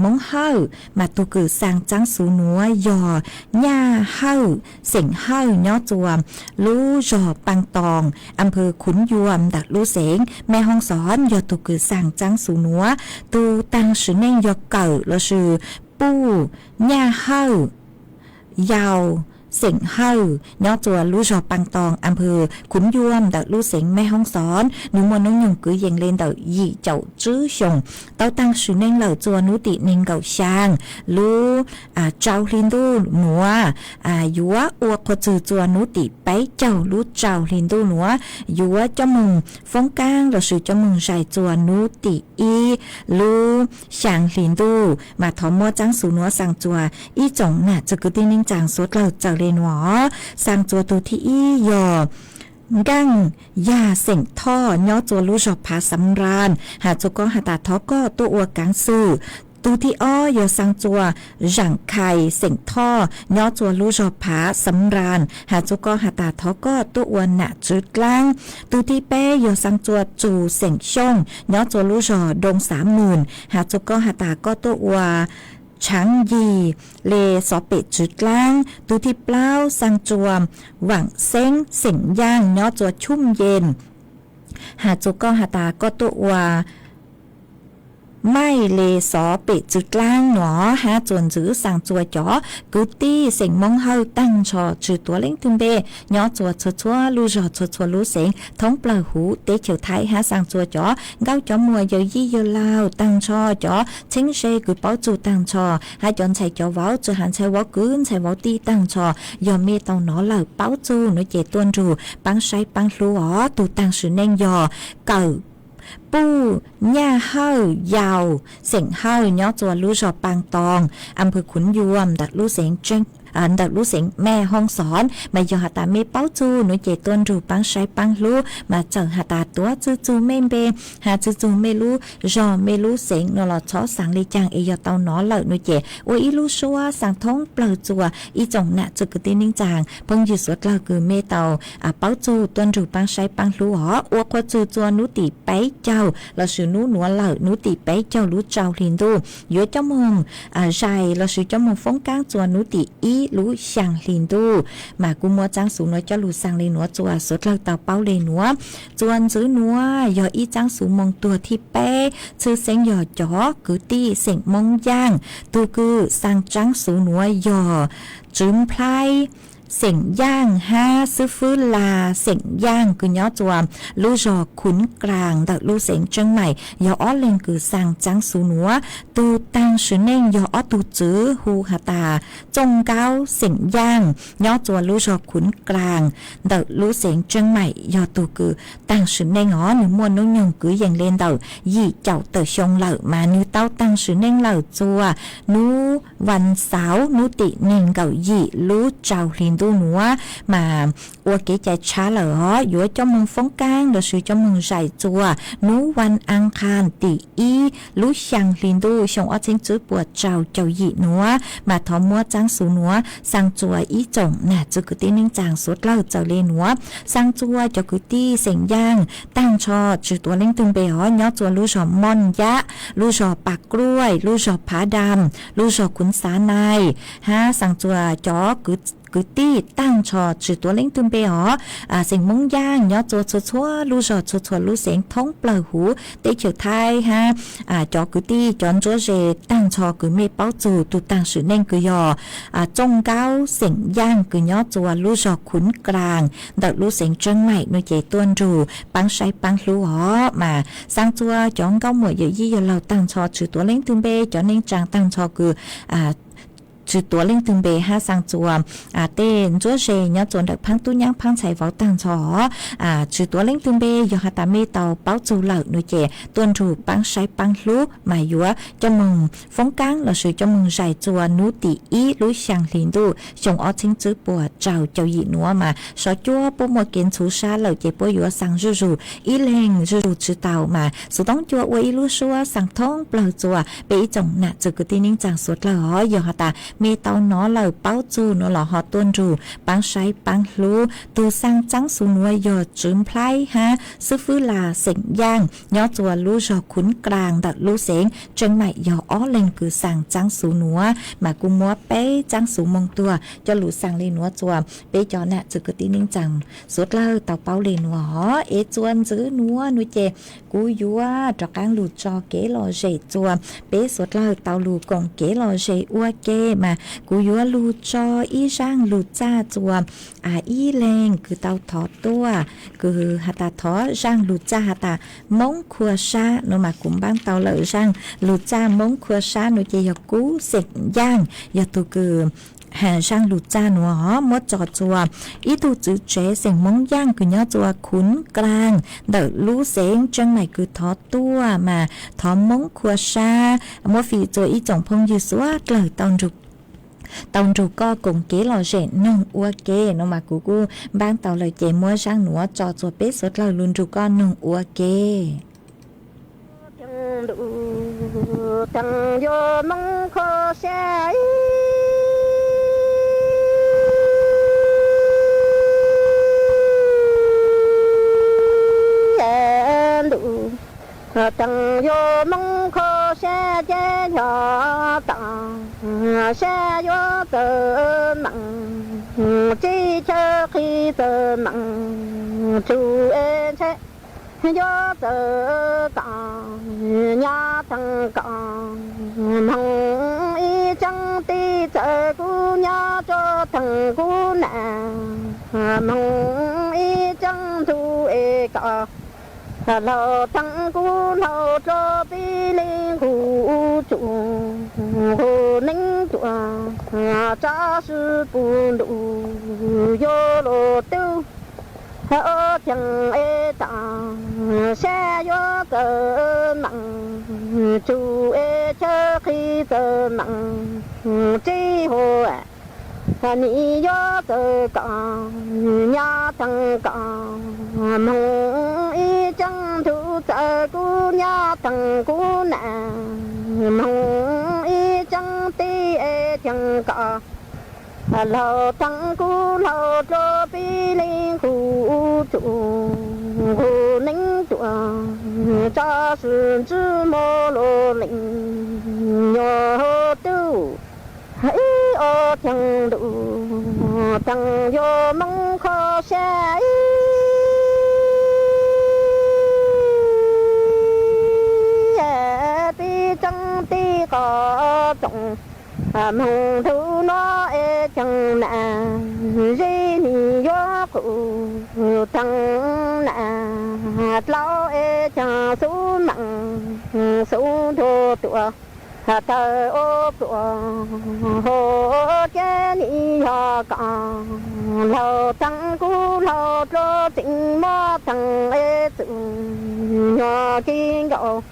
Moob Hawj, mas tug kws xaa tsaav xuv nuav yog Nyaj Hawj, xeem Hawj, nyob txua lub zog Paa Toos, am pwg Khuv Yuam ntawm lub xeev Mej Hoob Xov yog tug kws xaa tsaav xuv nuav. Tug taag sim neej yog kawm lossis puj Nyaj Hawj Yau, xeem Hawj, nyob txua lub zog Paa Toos, am pwg Khuv Yuam ntawm lub xeev Mej Hoob Xov. Nwg muaj nub nyoog kwv yees le ntawm yim caum tswb xyoos, tau taag sim neej lawm txua nub tim neeg nkaum xyaa lub rau hli ntuj nuav, yuav ua qhua txwg txua nub tim peb caug lub rau hli ntuj nuav, yuav coj moog foob kaab lossis coj moog zais txua nub tim ib lub xyaa hli ntuj. Mas thov muab tsaav xuv nuav xaa txua ib tsoom nam txiv kwv tij neej tsaa suav dlawg txawm le nuav. Xaa txua tug thib ib yog Nkaaj Yag xeem Thoj nyob txua lub zog Phav Xav Raa, has txua koj has tas thov koj tuaj ua kaav xwm. Tug thib ob yog xaa txua Zaam Khais xeem Thoj nyob txua lub zog Phav Xav Raa, has txua koj has tas thov koj tuaj ua nam tswv dlaab. Tug thib peb yog xaa txua Txus xeem Xyooj nyob txua lub zog Doo Xav Mws, has txua koj has tas koj tuaj ua tshaav yig le xov pem tswv dlaab. Tug thib plaub xaa txua Vaam Xeeb xeem Yaaj nyob txua Chum Yees, has txua koj has tas koj tuaj ua maij le xov pem tswv dlaab nuav. Hab txua ntxwv xaa txua cov kwv tij xeem Moob Hawj taag nrho tsi tuav leej twg npe, nyob txua txhua txhua lub zog txhua txhua lub xeev thoob plawg huv teb chaws Thaib, hab xaa txua cov nkauj cov muam yawm yij yawg laug taag nrho, cov txheeb ze kws paub txug taag nrho, hab cov ntxhais cov vauv tsi has ntxhais vauv kwv ntxhais vauv tij taag nrho, yog mej tau nov lawm paub txug nuav ces tuaj nrug paab saib paab hlub os. Tug taag sim neej yog kawm puj Nyaj Hawj Yau xeem Hawj nyob txua lub zog Paa Toos, am pwg Khuv Yuam ntawm lub xeev Mej Hoob Xov. Mas yog has tas mej paub txug nuav ces tuaj nrug paab saib paab hlub. Mas txawm has tas tuav tsi txug mej npe, has tsi txug mej lub zog mej lub xeev nuav los txhob xaav le caag es yog tau nov lawm nuav ces ua ib lub suab xaa thoob plawg txua ib tsoom nam txiv kwv tij neej tsaa phooj ywg suav dlawg kws mej tau paub txug tuaj nrug paab saib paab hlub os. Ua qhua txwg txua nub tim peb caug lossis nub nuav lawm nub tim peb caug lub rau hli ntuj, yuav coj moog zais lossis coj moog foob kaab txua nub tim ib lub xyaa hli ntuj. Mas kuv muab tsaav xuv nuav coj lug xaa le nuav txua suav dlawg tau paub le nuav. Txua ntxwv nuav yog ib tsaav xuv moo tuag thib peb, tshwj xeeb yog cov kwv tij xeem Moob Yaaj, tug kws xaa tsaav xuv nuav yog Tswv Nplhaib xeem Yaaj hab Xwb Fwb Las xeem Yaaj kws nyob txua lub zog Khuv Kaas ntawm lub xeev Tseeb Maim, yog ob leeg kws xaa tsaav xuv nuav. Tug taag sim neej yog ob tug txwv hu has tas Txooj Nkaub xeem Yaaj nyob txua lub zog Khuv Kaas ntawm lub xeev Tseeb Maim, yog tug kws taag sim neej os. Nwg muaj nub nyoog kwv yees le ntawm yim caum tawm xyoo lawm, mas nwg tau taag sim neej lawm txua nub Vaj Xauv nub tim neeg nkaum yim lub rau hli ntuj nuav, mas ua kev cai tshab lawm os. Yuav coj moog foob kaab lossis coj moog zais txua nub Vaj As Qhas tim ib lub xyaa hli ntuj xyoo ob txheeb tswb puas rau caum yim nuav. Mas thov muab tsaav xuv nuav xaa txua ib tsoom nam txiv kwv tij neej tsaa suav dlawg txawm le nuav. Xaa txua cov kwv tij xeem Yaaj taag nrho tsi tuav leej twg npe os, nyob txua lub zog Mooj Yab, lub zog Pas Kluaj, lub zog Phav Dam, lub zog Khuv Xav Nais, hab xaa txua cov kwv kwv tij tag nrho tsis tuav leej twg npe os, xeem Hmoob Yaj nyob txhua txhua lub zos txhua txhua lub xeev thoob plaws huv teb chaws Thaib hab cov kwv tij cov ntsuab ze tag nrho kws mej paub txug tug taag sim neej kws yog Txooj Nkaub xeem Yaj kws nyob txhua lub zos Khuv Klas ntawm lub xeev Tseeb Maim nuav ces tuaj nrug paab saib paab hlub os. Mas xaa txhua cov nkauj muam yawm yij yawg laug tag nrho tsis tuav leej twg npe, cov neej tsaa tag nrho kws tsis tuav leej twg npe hab xaa txhua tej ntsuab ze nyob txhua ntawm phaab tub nyaab phaab ntxhais vauv tag nrho tsis tuav leej twg npe, yog has tas mej tau paub txug lawm nuav ces tuaj nrug paab saib paab hlub mas yuav coj moog foob kaab lossis coj moog zais txhua nub tim ib lub xyaa hli ntuj xyoo ob txheeb tswb puas rau caum yim nuav mas sov cuab puab muaj kev ntxhuv sab lawm ces puab yuav xaa zuj zug ib leeg zuj zug tsis tau mas xuv toob cua ua ib lub suab xaa thoob plawg txhua peb ib tsoom nam txwv kwv tij neej tsaa suav dlawg os. Yog has tas mej tau nov lawm paub txug nuav los ho tuaj nrug paab saib paab hlub. Tug xaa txaab xuv nuav yog Tswv Nplhaib hab xwb fwb las xeem Yaj nyob txhua lub zos Khuv Klas ntawm lub xeev Tseeb Maim yog ob leeg kws xaa txaab xuv nuav mas kuj muab peb txaab xuv moog tuag coj lug xaa le nuav txhua peb cov nam txwv kwv tij neej tsaa suav dlawg tau paub le nuav os. Es txhua ntxiv nuav nuav ces kuv yuav rov qaab lug tso kev lom zem txhua peb suav dlawg tau lug koom kev lom zem ua ke mas kuv yuav lug tso ib zaaj lug txag txhua ib leeg kws tau thov tuaj, kws has tas thov zaaj lug txag has tas Moob Khua Sab nuav mas kuv npaab tau lawm zaaj lug txag Moob Khua Sab nuav ces yog Kub xeem Yaj yog tug kws has zaaj lug txag nuav os. Muab tso txhua ib tug txwv tsev xeem Moob Yaj kws nyob txhua Khuv Klas ntawm lub xeev Tseeb Maim kws thov tuaj mas thov Moob Khua Sab muab fim txhua ib tsoom phooj ywg suav dlawg tau nrug koj koom kev lom zem noog ua ke nuav mas kuv kuj npaab tau lawm ces muab zaaj nuav tso txhua peb suav dlawg lug nrug koj noog ua ke. Teev yuav Moob Khua Sab ib ntuj, teev yuav Moob Khua Sab ces yog taam sab yuav txawm meem, teb chaws qhib txawm meem, tsuj es ntshai yuav txawm kaam, nyab theem kaam, moog ib tseeb tij txawm kuv nyab tso theem kuv nam, moog ib tseeb ntug es kaam, laug theem kuv laug rua peb leeg hu tsuj, hu neeb tsuj, tsav sw puv ntuj yuav luag tub, ob cheem es taam sab yuav txawm meem, tsuj es chaw qhib txawm meem, teb hua nim yuav txawm kaam, nyab theem kaam, moog ib tseeb ntug txawm kuv nyab theem kuv nam, moog ib tseeb tij es cheem kaam, laug theem kuv laug rua peb leeg hu tsuj, hu neeb tsuj, tsav sw ntswb muaj luag leej nyuas hu tub, ib ob cheem ntuj, teev yuav Moob Khua Sab ib peb tseeb tij qhov tsoom, moog ntuj nuav es cheem nam, zeb nim yuav qus theem nam, dlau es cheem xub meem, xub ntuag tuaj, tawg ua pluas, hu ces nim yog kaam, laug theem kuv laug rua tseem muab theem es txuj, nyuas kev nkaus,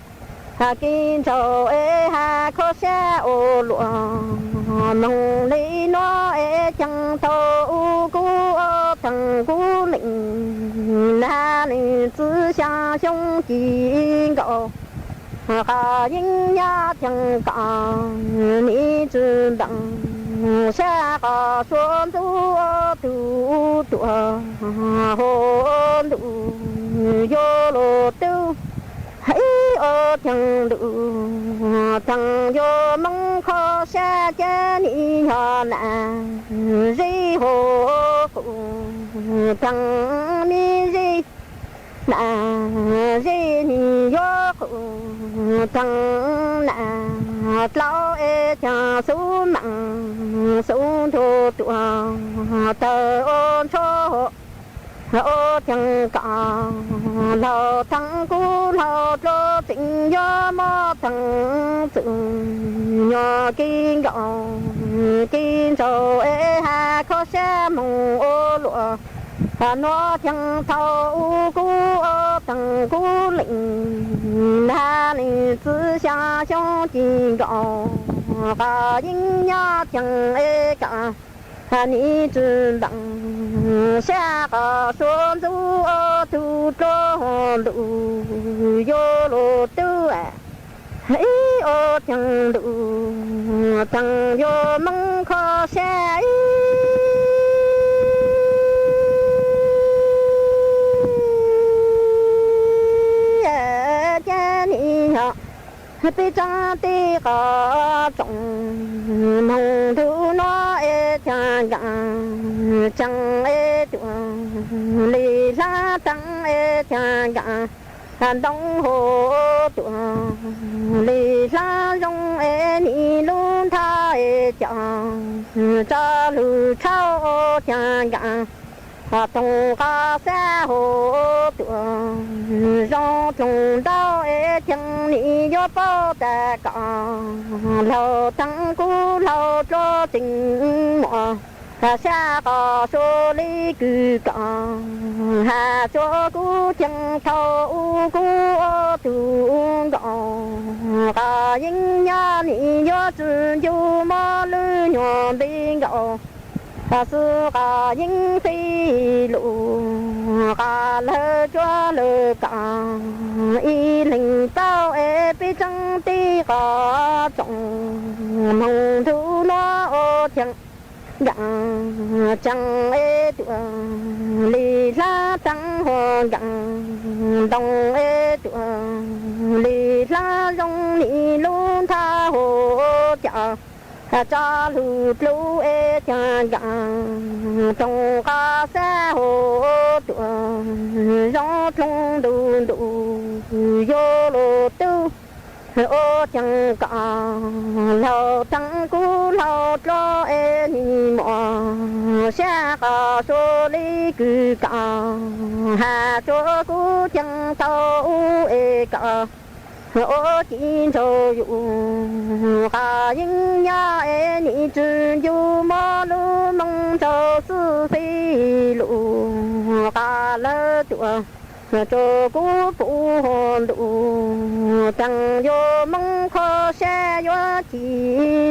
kev ntsauj es has Khua Sab ua luaj, moog le nuav es cheem tau u kuv ob theem kuv leej, nag leej txwv xyaa xyoo ci nkaus, qhov yeeb nyab cheem kaam, nim tsi ntees sab qhov suav ntxuv ob tug tuaj, hu ntuj yuav luag tub, ib ob Theej ntuj, theej yuav Hmoob kho sab ces nim yog nas zeb hauv qus, theej me zeb, nas zeb nim yuav qus, theej nas dlau es theej xub meem xub ntuag tuaj tawg ua ntsuab ua theej kam, laug theej kub laug dlua tseem yuav mob theej txwm nyuag kev nkaum kev ntsaum es has kho sab moog ua luam. Nuav theej thaum ub kub ua theej kub leej, has leej txwv xyaa xyoo ci nkaus, qhov yeeb nyob theej es kam nim tsi nteem, sab qhov suav ntxub ua tug dlua ntuj yuav luag tub. Ib ua theej ntuj, theej yuav Hmoob kho sab ib ces nim yog peb tseeb teb qhov tsoom moog ntuj nuav es theej nkaam tseeb es tuaj li hlab teeb es theej nkaam ntoo hauv tuaj li hlab zoo es nim lub nthab es cov tso lug tshauv theej nkaam toog qhov xab hauv tuaj zoo dloog ntau es theej nim yuav paub tas kom laug theej kub laug dlua tseem muaj sab qhov suav li kws kom has suav kub theej thaum ub kub ua tug nkaus, qhov yeeb nyob nim yuav tsi ncu mob lub nyuag npe nkaus, xwb qhov yeeb fij lug qhov lawv tsuab lawv kam ib leeg paub es peb tseeb teb qhov tsoom moog ntuj nuav es theej nkaam tseeb es tuaj li hlab teeb hauv nkaam ntoo es tuaj li hlab zoo nim lub nthab hauv cov tso lug dlua es theej nkaam toog qhov xab hauv tuaj zoo dloog ntuj ntuj yuav luag tub. Ua theej kom laug theej kub laug dlua es nim muaj sab qhov suav li kws kom has suav kub theej thaum ub es kom ua ci ntsaum yus qhov yeeb nyob es nim tsi ncu mob lub moog ntsaum xwb fij lug qhov lawv tuaj tsuas kub puv ntuj, theej yuav Hmoob kho sab yuav ci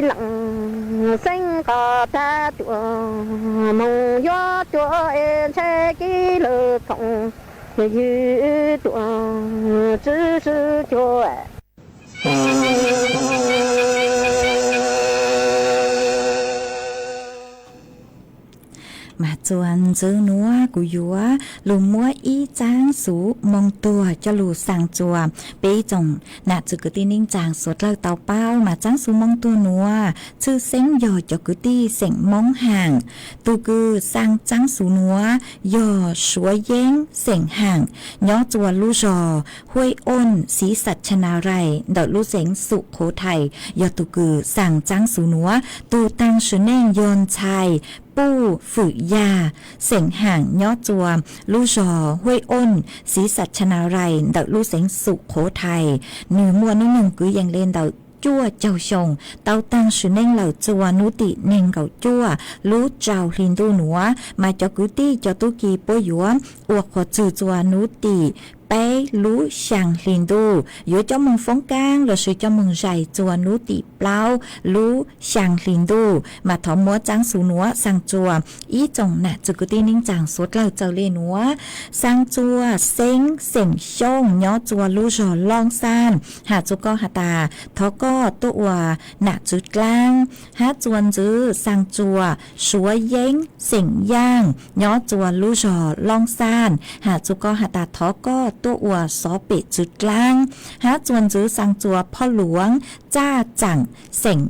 leej xeeb qhov tag tuaj moog yuav tuaj es ntshai kev lawv khoom ywg tuaj tsi swb cuag. Mas txuas ntxiv nuav kuv yuav lug muab ib txaab xuv moo tuag coj lug xaa txuas peb ib tsoom nam txiv kwv tij neej tsaa suav dlawg tau paub. Mas txaab xuv moo tuag nuav tshwj xeeb yog cov kwv tij xeem Moob Haam. Tug kws xaa txaab xuv nuav yog Suav Yeeb xeem Haam nyob txuas lub zog Huib Ooj, Xiv Xas Cha Na Rais ntawm lub xeev Xum Qhuv Thais yog tug kws xaa txaab xuv nuav. Tug taag sim neej yog ntxhais Puj Fwm Yaj xeem Haam nyob txuas lub zog Huib Ooj, Xiv Xas Cha Na Rais ntawm lub xeev Xum Qhuv Thais. Nwg muaj nub nyoog kwv yees le ntawm cuaj caug xyoo, tau taag sim neej lawm txuas nub tim neeg nkaum cuaj lub rau hli ntuj nuav. Mas cov kwv tij cov tub ki puab yuav ua qhuas txug txuas nub tim peb lub xyaa hli ntuj, yuav coj moog foob kaab lossis coj moog zais txuas nub tim plaub lub xyaa hli ntuj. Mas thov muab txaab xuv nuav xaa txuas ib tsoom nam txiv kwv tij neej tsaa suav dlawg txawm le nuav. Xaa txuas Xeeb xeem Xyooj nyob txuas lub zog Loob Xaaj, has txuas koj has tas thov koj tuaj ua nam txiv dlaab. Hab txuas ntxiv xaa txuas Suav Yeeb xeem Yaaj nyob txuas lub zog Loob Xaaj, has txuas koj has tas thov koj tuaj ua xov pem txwv dlaab, hab txuas ntxiv xaa txuas phoj luav txaj tsaam xeem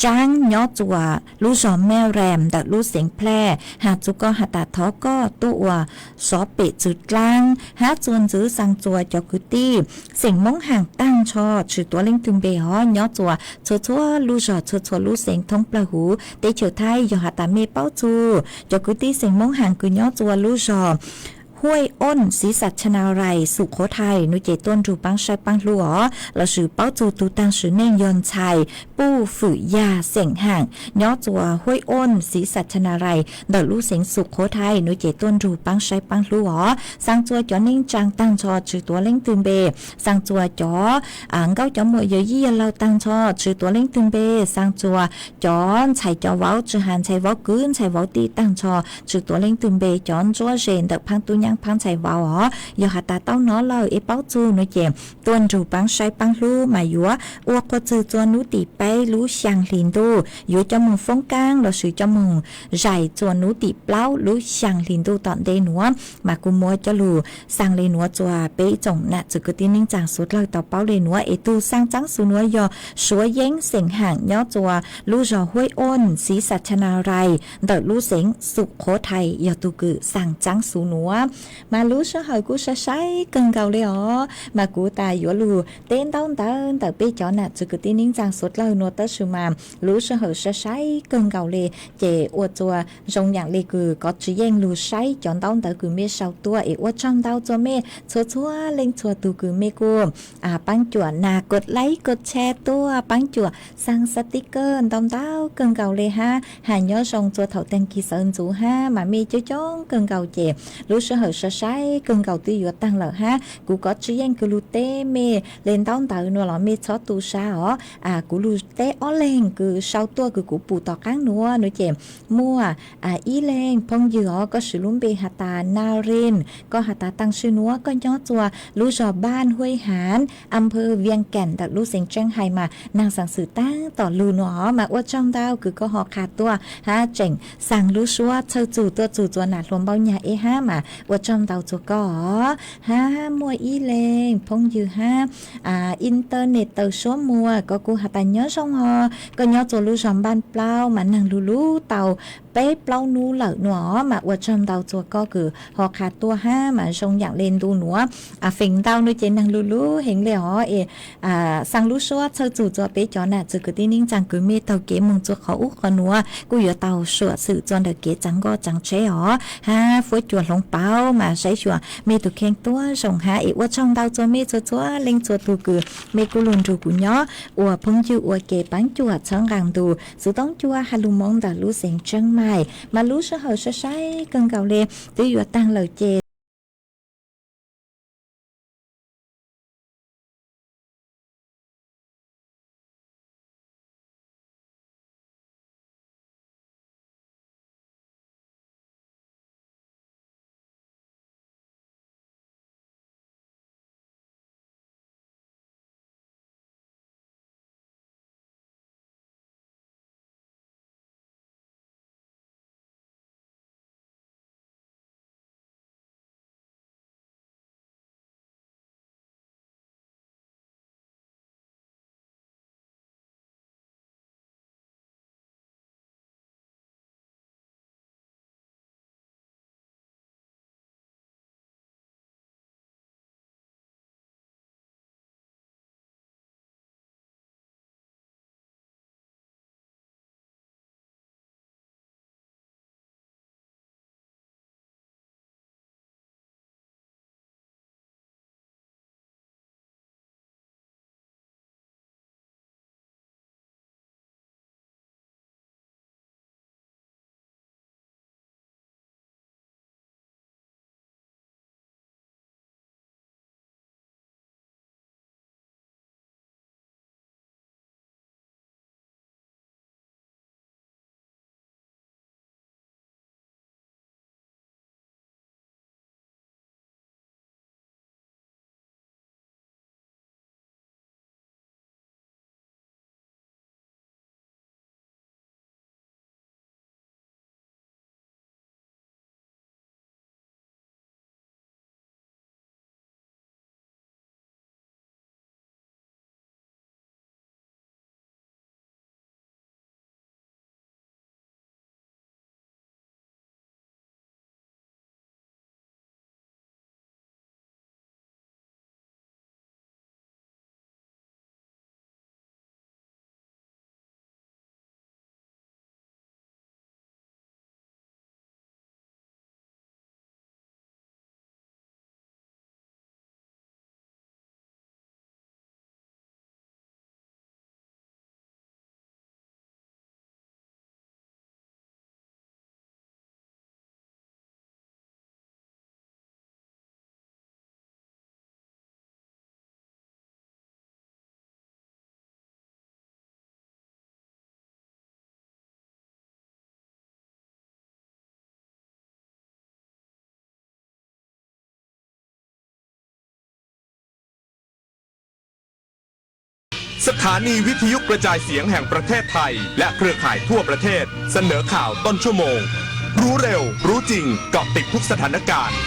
Tsaab nyob txuas lub zog Mej Reem ntawm lub xeev Plej, has txug koj has tas thov koj tuaj ua xov pem txwv dlaab, hab txuas ntxiv xaa txuas cov kwv tij xeem Moob Haam taag nrho tsi tuav leej twg npe hov nyob txuas txhua txhua lub zog txhua txhua lub xeev thoob plawg huv teb chaws Thaib. Yog has tas mej paub txug cov kwv tij xeem Moob Haam kws nyob txuas lub zog Huaj Ooj, Xi Xas Cha Na Rais, Xum Qhuv Thais nuav ces tuaj nrug paab saib paab hlub os. Lossis paub txug tug taag sim neej yog ntxhais Puj Fwm Yag xeem Haam nyob txuas Huaj Ooj, Xi Xas Cha Na Rais ntawm lub xeev Xum Qhuv Thais nuav ces tuaj nrug paab saib paab hlub os. Xaa txuas cov neej tsaa taag nrho tsi tuav leej twg npe, xaa txuas cov nkauj cov muam yawm yij yawg laug taag nrho tsi tuav leej twg npe, xaa txuas cov ntxhais cov vauv tsi has ntxhais vauv kwv ntxhais vauv tij taag nrho tsi tuav leej twg npe, cov ntsuab ze ntawm phaab tub nyaab phaab ntxhais vauv os. Yog has tas tau nov lawm es paub txug nuav ces tuaj nrug paab saib paab hlub mas yuav ua qhua txwg txuas nub tim peb lub xyaa hli ntuj, yuav coj moog foob kaab lossis coj moog zais txuas nub tim plaub lub xyaa hli ntuj tom ntej nuav. Mas kuv muab coj lug xaa le nuav txuas peb tsoom nam txwv kwv tij neej tsaa suav dlawg tau paub le nuav es tug xaa tsaab xu nuav yog Suav Yeeb xeem Haam nyob txuas lub zog Huaj Ooj, Xi Xas Cha Na Rais ntawm lub xeev Xum Qhuv Thais yog tug kws xaa tsaab xu nuav. Mas lub sij hawm kuj sai sai kawg nkaus le os, mas kuv tas yuav lug teb ntaub ntawv ntawm peb cov nam txwv kwv tij neej tsaa suav dlawg nuav tab sis mas lub sij hawm sai sai kawg nkaus le, ces ua txuas zoo yaam le kws kov tsi yeej lug saib cov ntaub ntawv kws mej sau tuaj es ua tsaug ntau txuas mej txhua txhua leej txhua tug kws mej kuj paab cuam nas kod laib kod tshare tuaj, paab cuam xaa xab tib kawg ntau ntau kawg nkaus le hab. Has nyob zoo txuas thaum taag kis sawv ntxuv hab mas mej coob coob kawg nkaus ces lub sij hawm sai sai kawg nkaus twb yuav taag lawm hab. Kuv kov tsi yeej kws lug teb mej le ntaub ntawv nuav los mej txhob tu sab os. Kuv lug teb ob leeg kws sau tuaj kws kuv pum tom qaab nuav nuav ces muaj ib leeg phooj ywg os, koj swv lub npe has tas Na Rin, koj has tas taag sim nuav koj nyob txuas lub zog Npaj Huaj Hav, Amphoos Vias Kam ntawm lub xeev Tseeb Hais mas naag xaa xwm taag tom lug nuav os, mas ua tsaug ntau kws koj ho qha tuaj hab tseem xaa lub suab txhawj txug tuaj txug txuas nam hluas npaum nyag eb hab mas ua tsaug ntau txuas koj os. Hab muaj ib leeg phooj ywg hab internet taws suab muag, koj kuj has tas nyob zoo os, koj nyob txuas lub zog Npaj Plaub mas naag lug lug tau peb plaub nub lawm nuav os, mas ua tsaug ntau txuas koj kws ho qha tuaj hab mas zoo yaam le ntu nuav feem ntau nuav ces naag lug lug heev le os es xaa lub suab txhawj txug txuas peb cov nam txwv kwv tij neej tsaa kws mej taug kev moog txuas qhov ub qhov nuav kuj yuav tau suam xwm txuas ntawm kev tsaav nkoj tsaav tsheb os hab fuab cua hloov pauv mas saib xyuas mej tug kheej tuab zoo hab es ua tsaug ntau txuas mej txhua txhua leej txhua tug kws mej kuj lug nrug kuv nyob ua phooj ywg ua ke paab cuam txhawb nqaa ntu xov tooj cua has lug moov ntawm lub xeev Tseeb Maim. Mas lub sij hawm sai sai kawg nkaus le twb yuav taag lawm ces สถานีวิทยุกระจายเสียงแห่งประเทศไทยและเครือข่ายทั่วประเทศ เสนอข่าวต้นชั่วโมง รู้เร็ว รู้จริง เกาะติดทุกสถานการณ์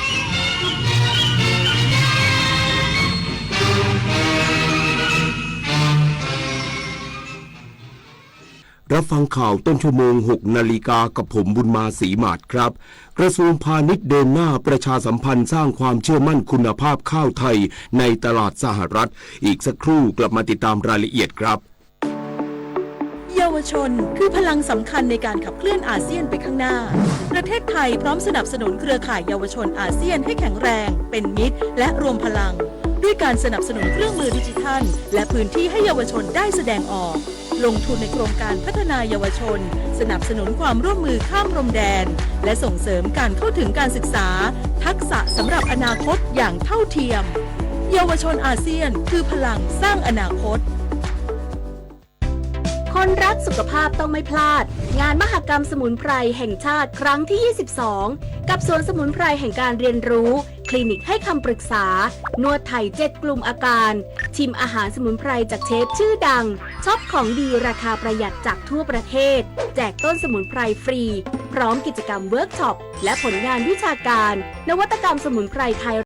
รับฟังข่าวต้นชั่วโมง หกนาฬิกา กับผมบุญมา ศรีหมาดครับ กระทรวงพาณิชย์เดินหน้าประชาสัมพันธ์สร้างความเชื่อมั่นคุณภาพข้าวไทยในตลาดสหรัฐ อีกสักครู่กลับมาติดตามรายละเอียดครับ เยาวชนคือพลังสำคัญในการขับเคลื่อนอาเซียนไปข้างหน้า ประเทศไทยพร้อมสนับสนุนเครือข่ายเยาวชนอาเซียนให้แข็งแรง เป็นมิตร และรวมพลัง ด้วยการสนับสนุนเครื่องมือดิจิทัล และพื้นที่ให้เยาวชนได้แสดงออก ลงทุนในโครงการพัฒนาเยาวชน สนับสนุนความร่วมมือข้ามพรมแดน และส่งเสริมการเข้าถึงการศึกษา ทักษะสำหรับอนาคตอย่างเท่าเทียม เยาวชนอาเซียนคือพลังสร้างอนาคต คนรักสุขภาพต้องไม่พลาด งานมหกรรมสมุนไพรแห่งชาติครั้งที่ ยี่สิบสอง กับสวนสมุนไพรแห่งการเรียนรู้ คลินิกให้คำปรึกษา นวดไทย เจ็ด กลุ่มอาการ ชิมอาหารสมุนไพรจากเชฟชื่อดัง ช็อปของดีราคาประหยัดจากทั่วประเทศ แจกต้นสมุนไพรฟรี พร้อมกิจกรรมเวิร์กช็อป และผลงานวิชาการ นวัตกรรมสมุนไพรไทย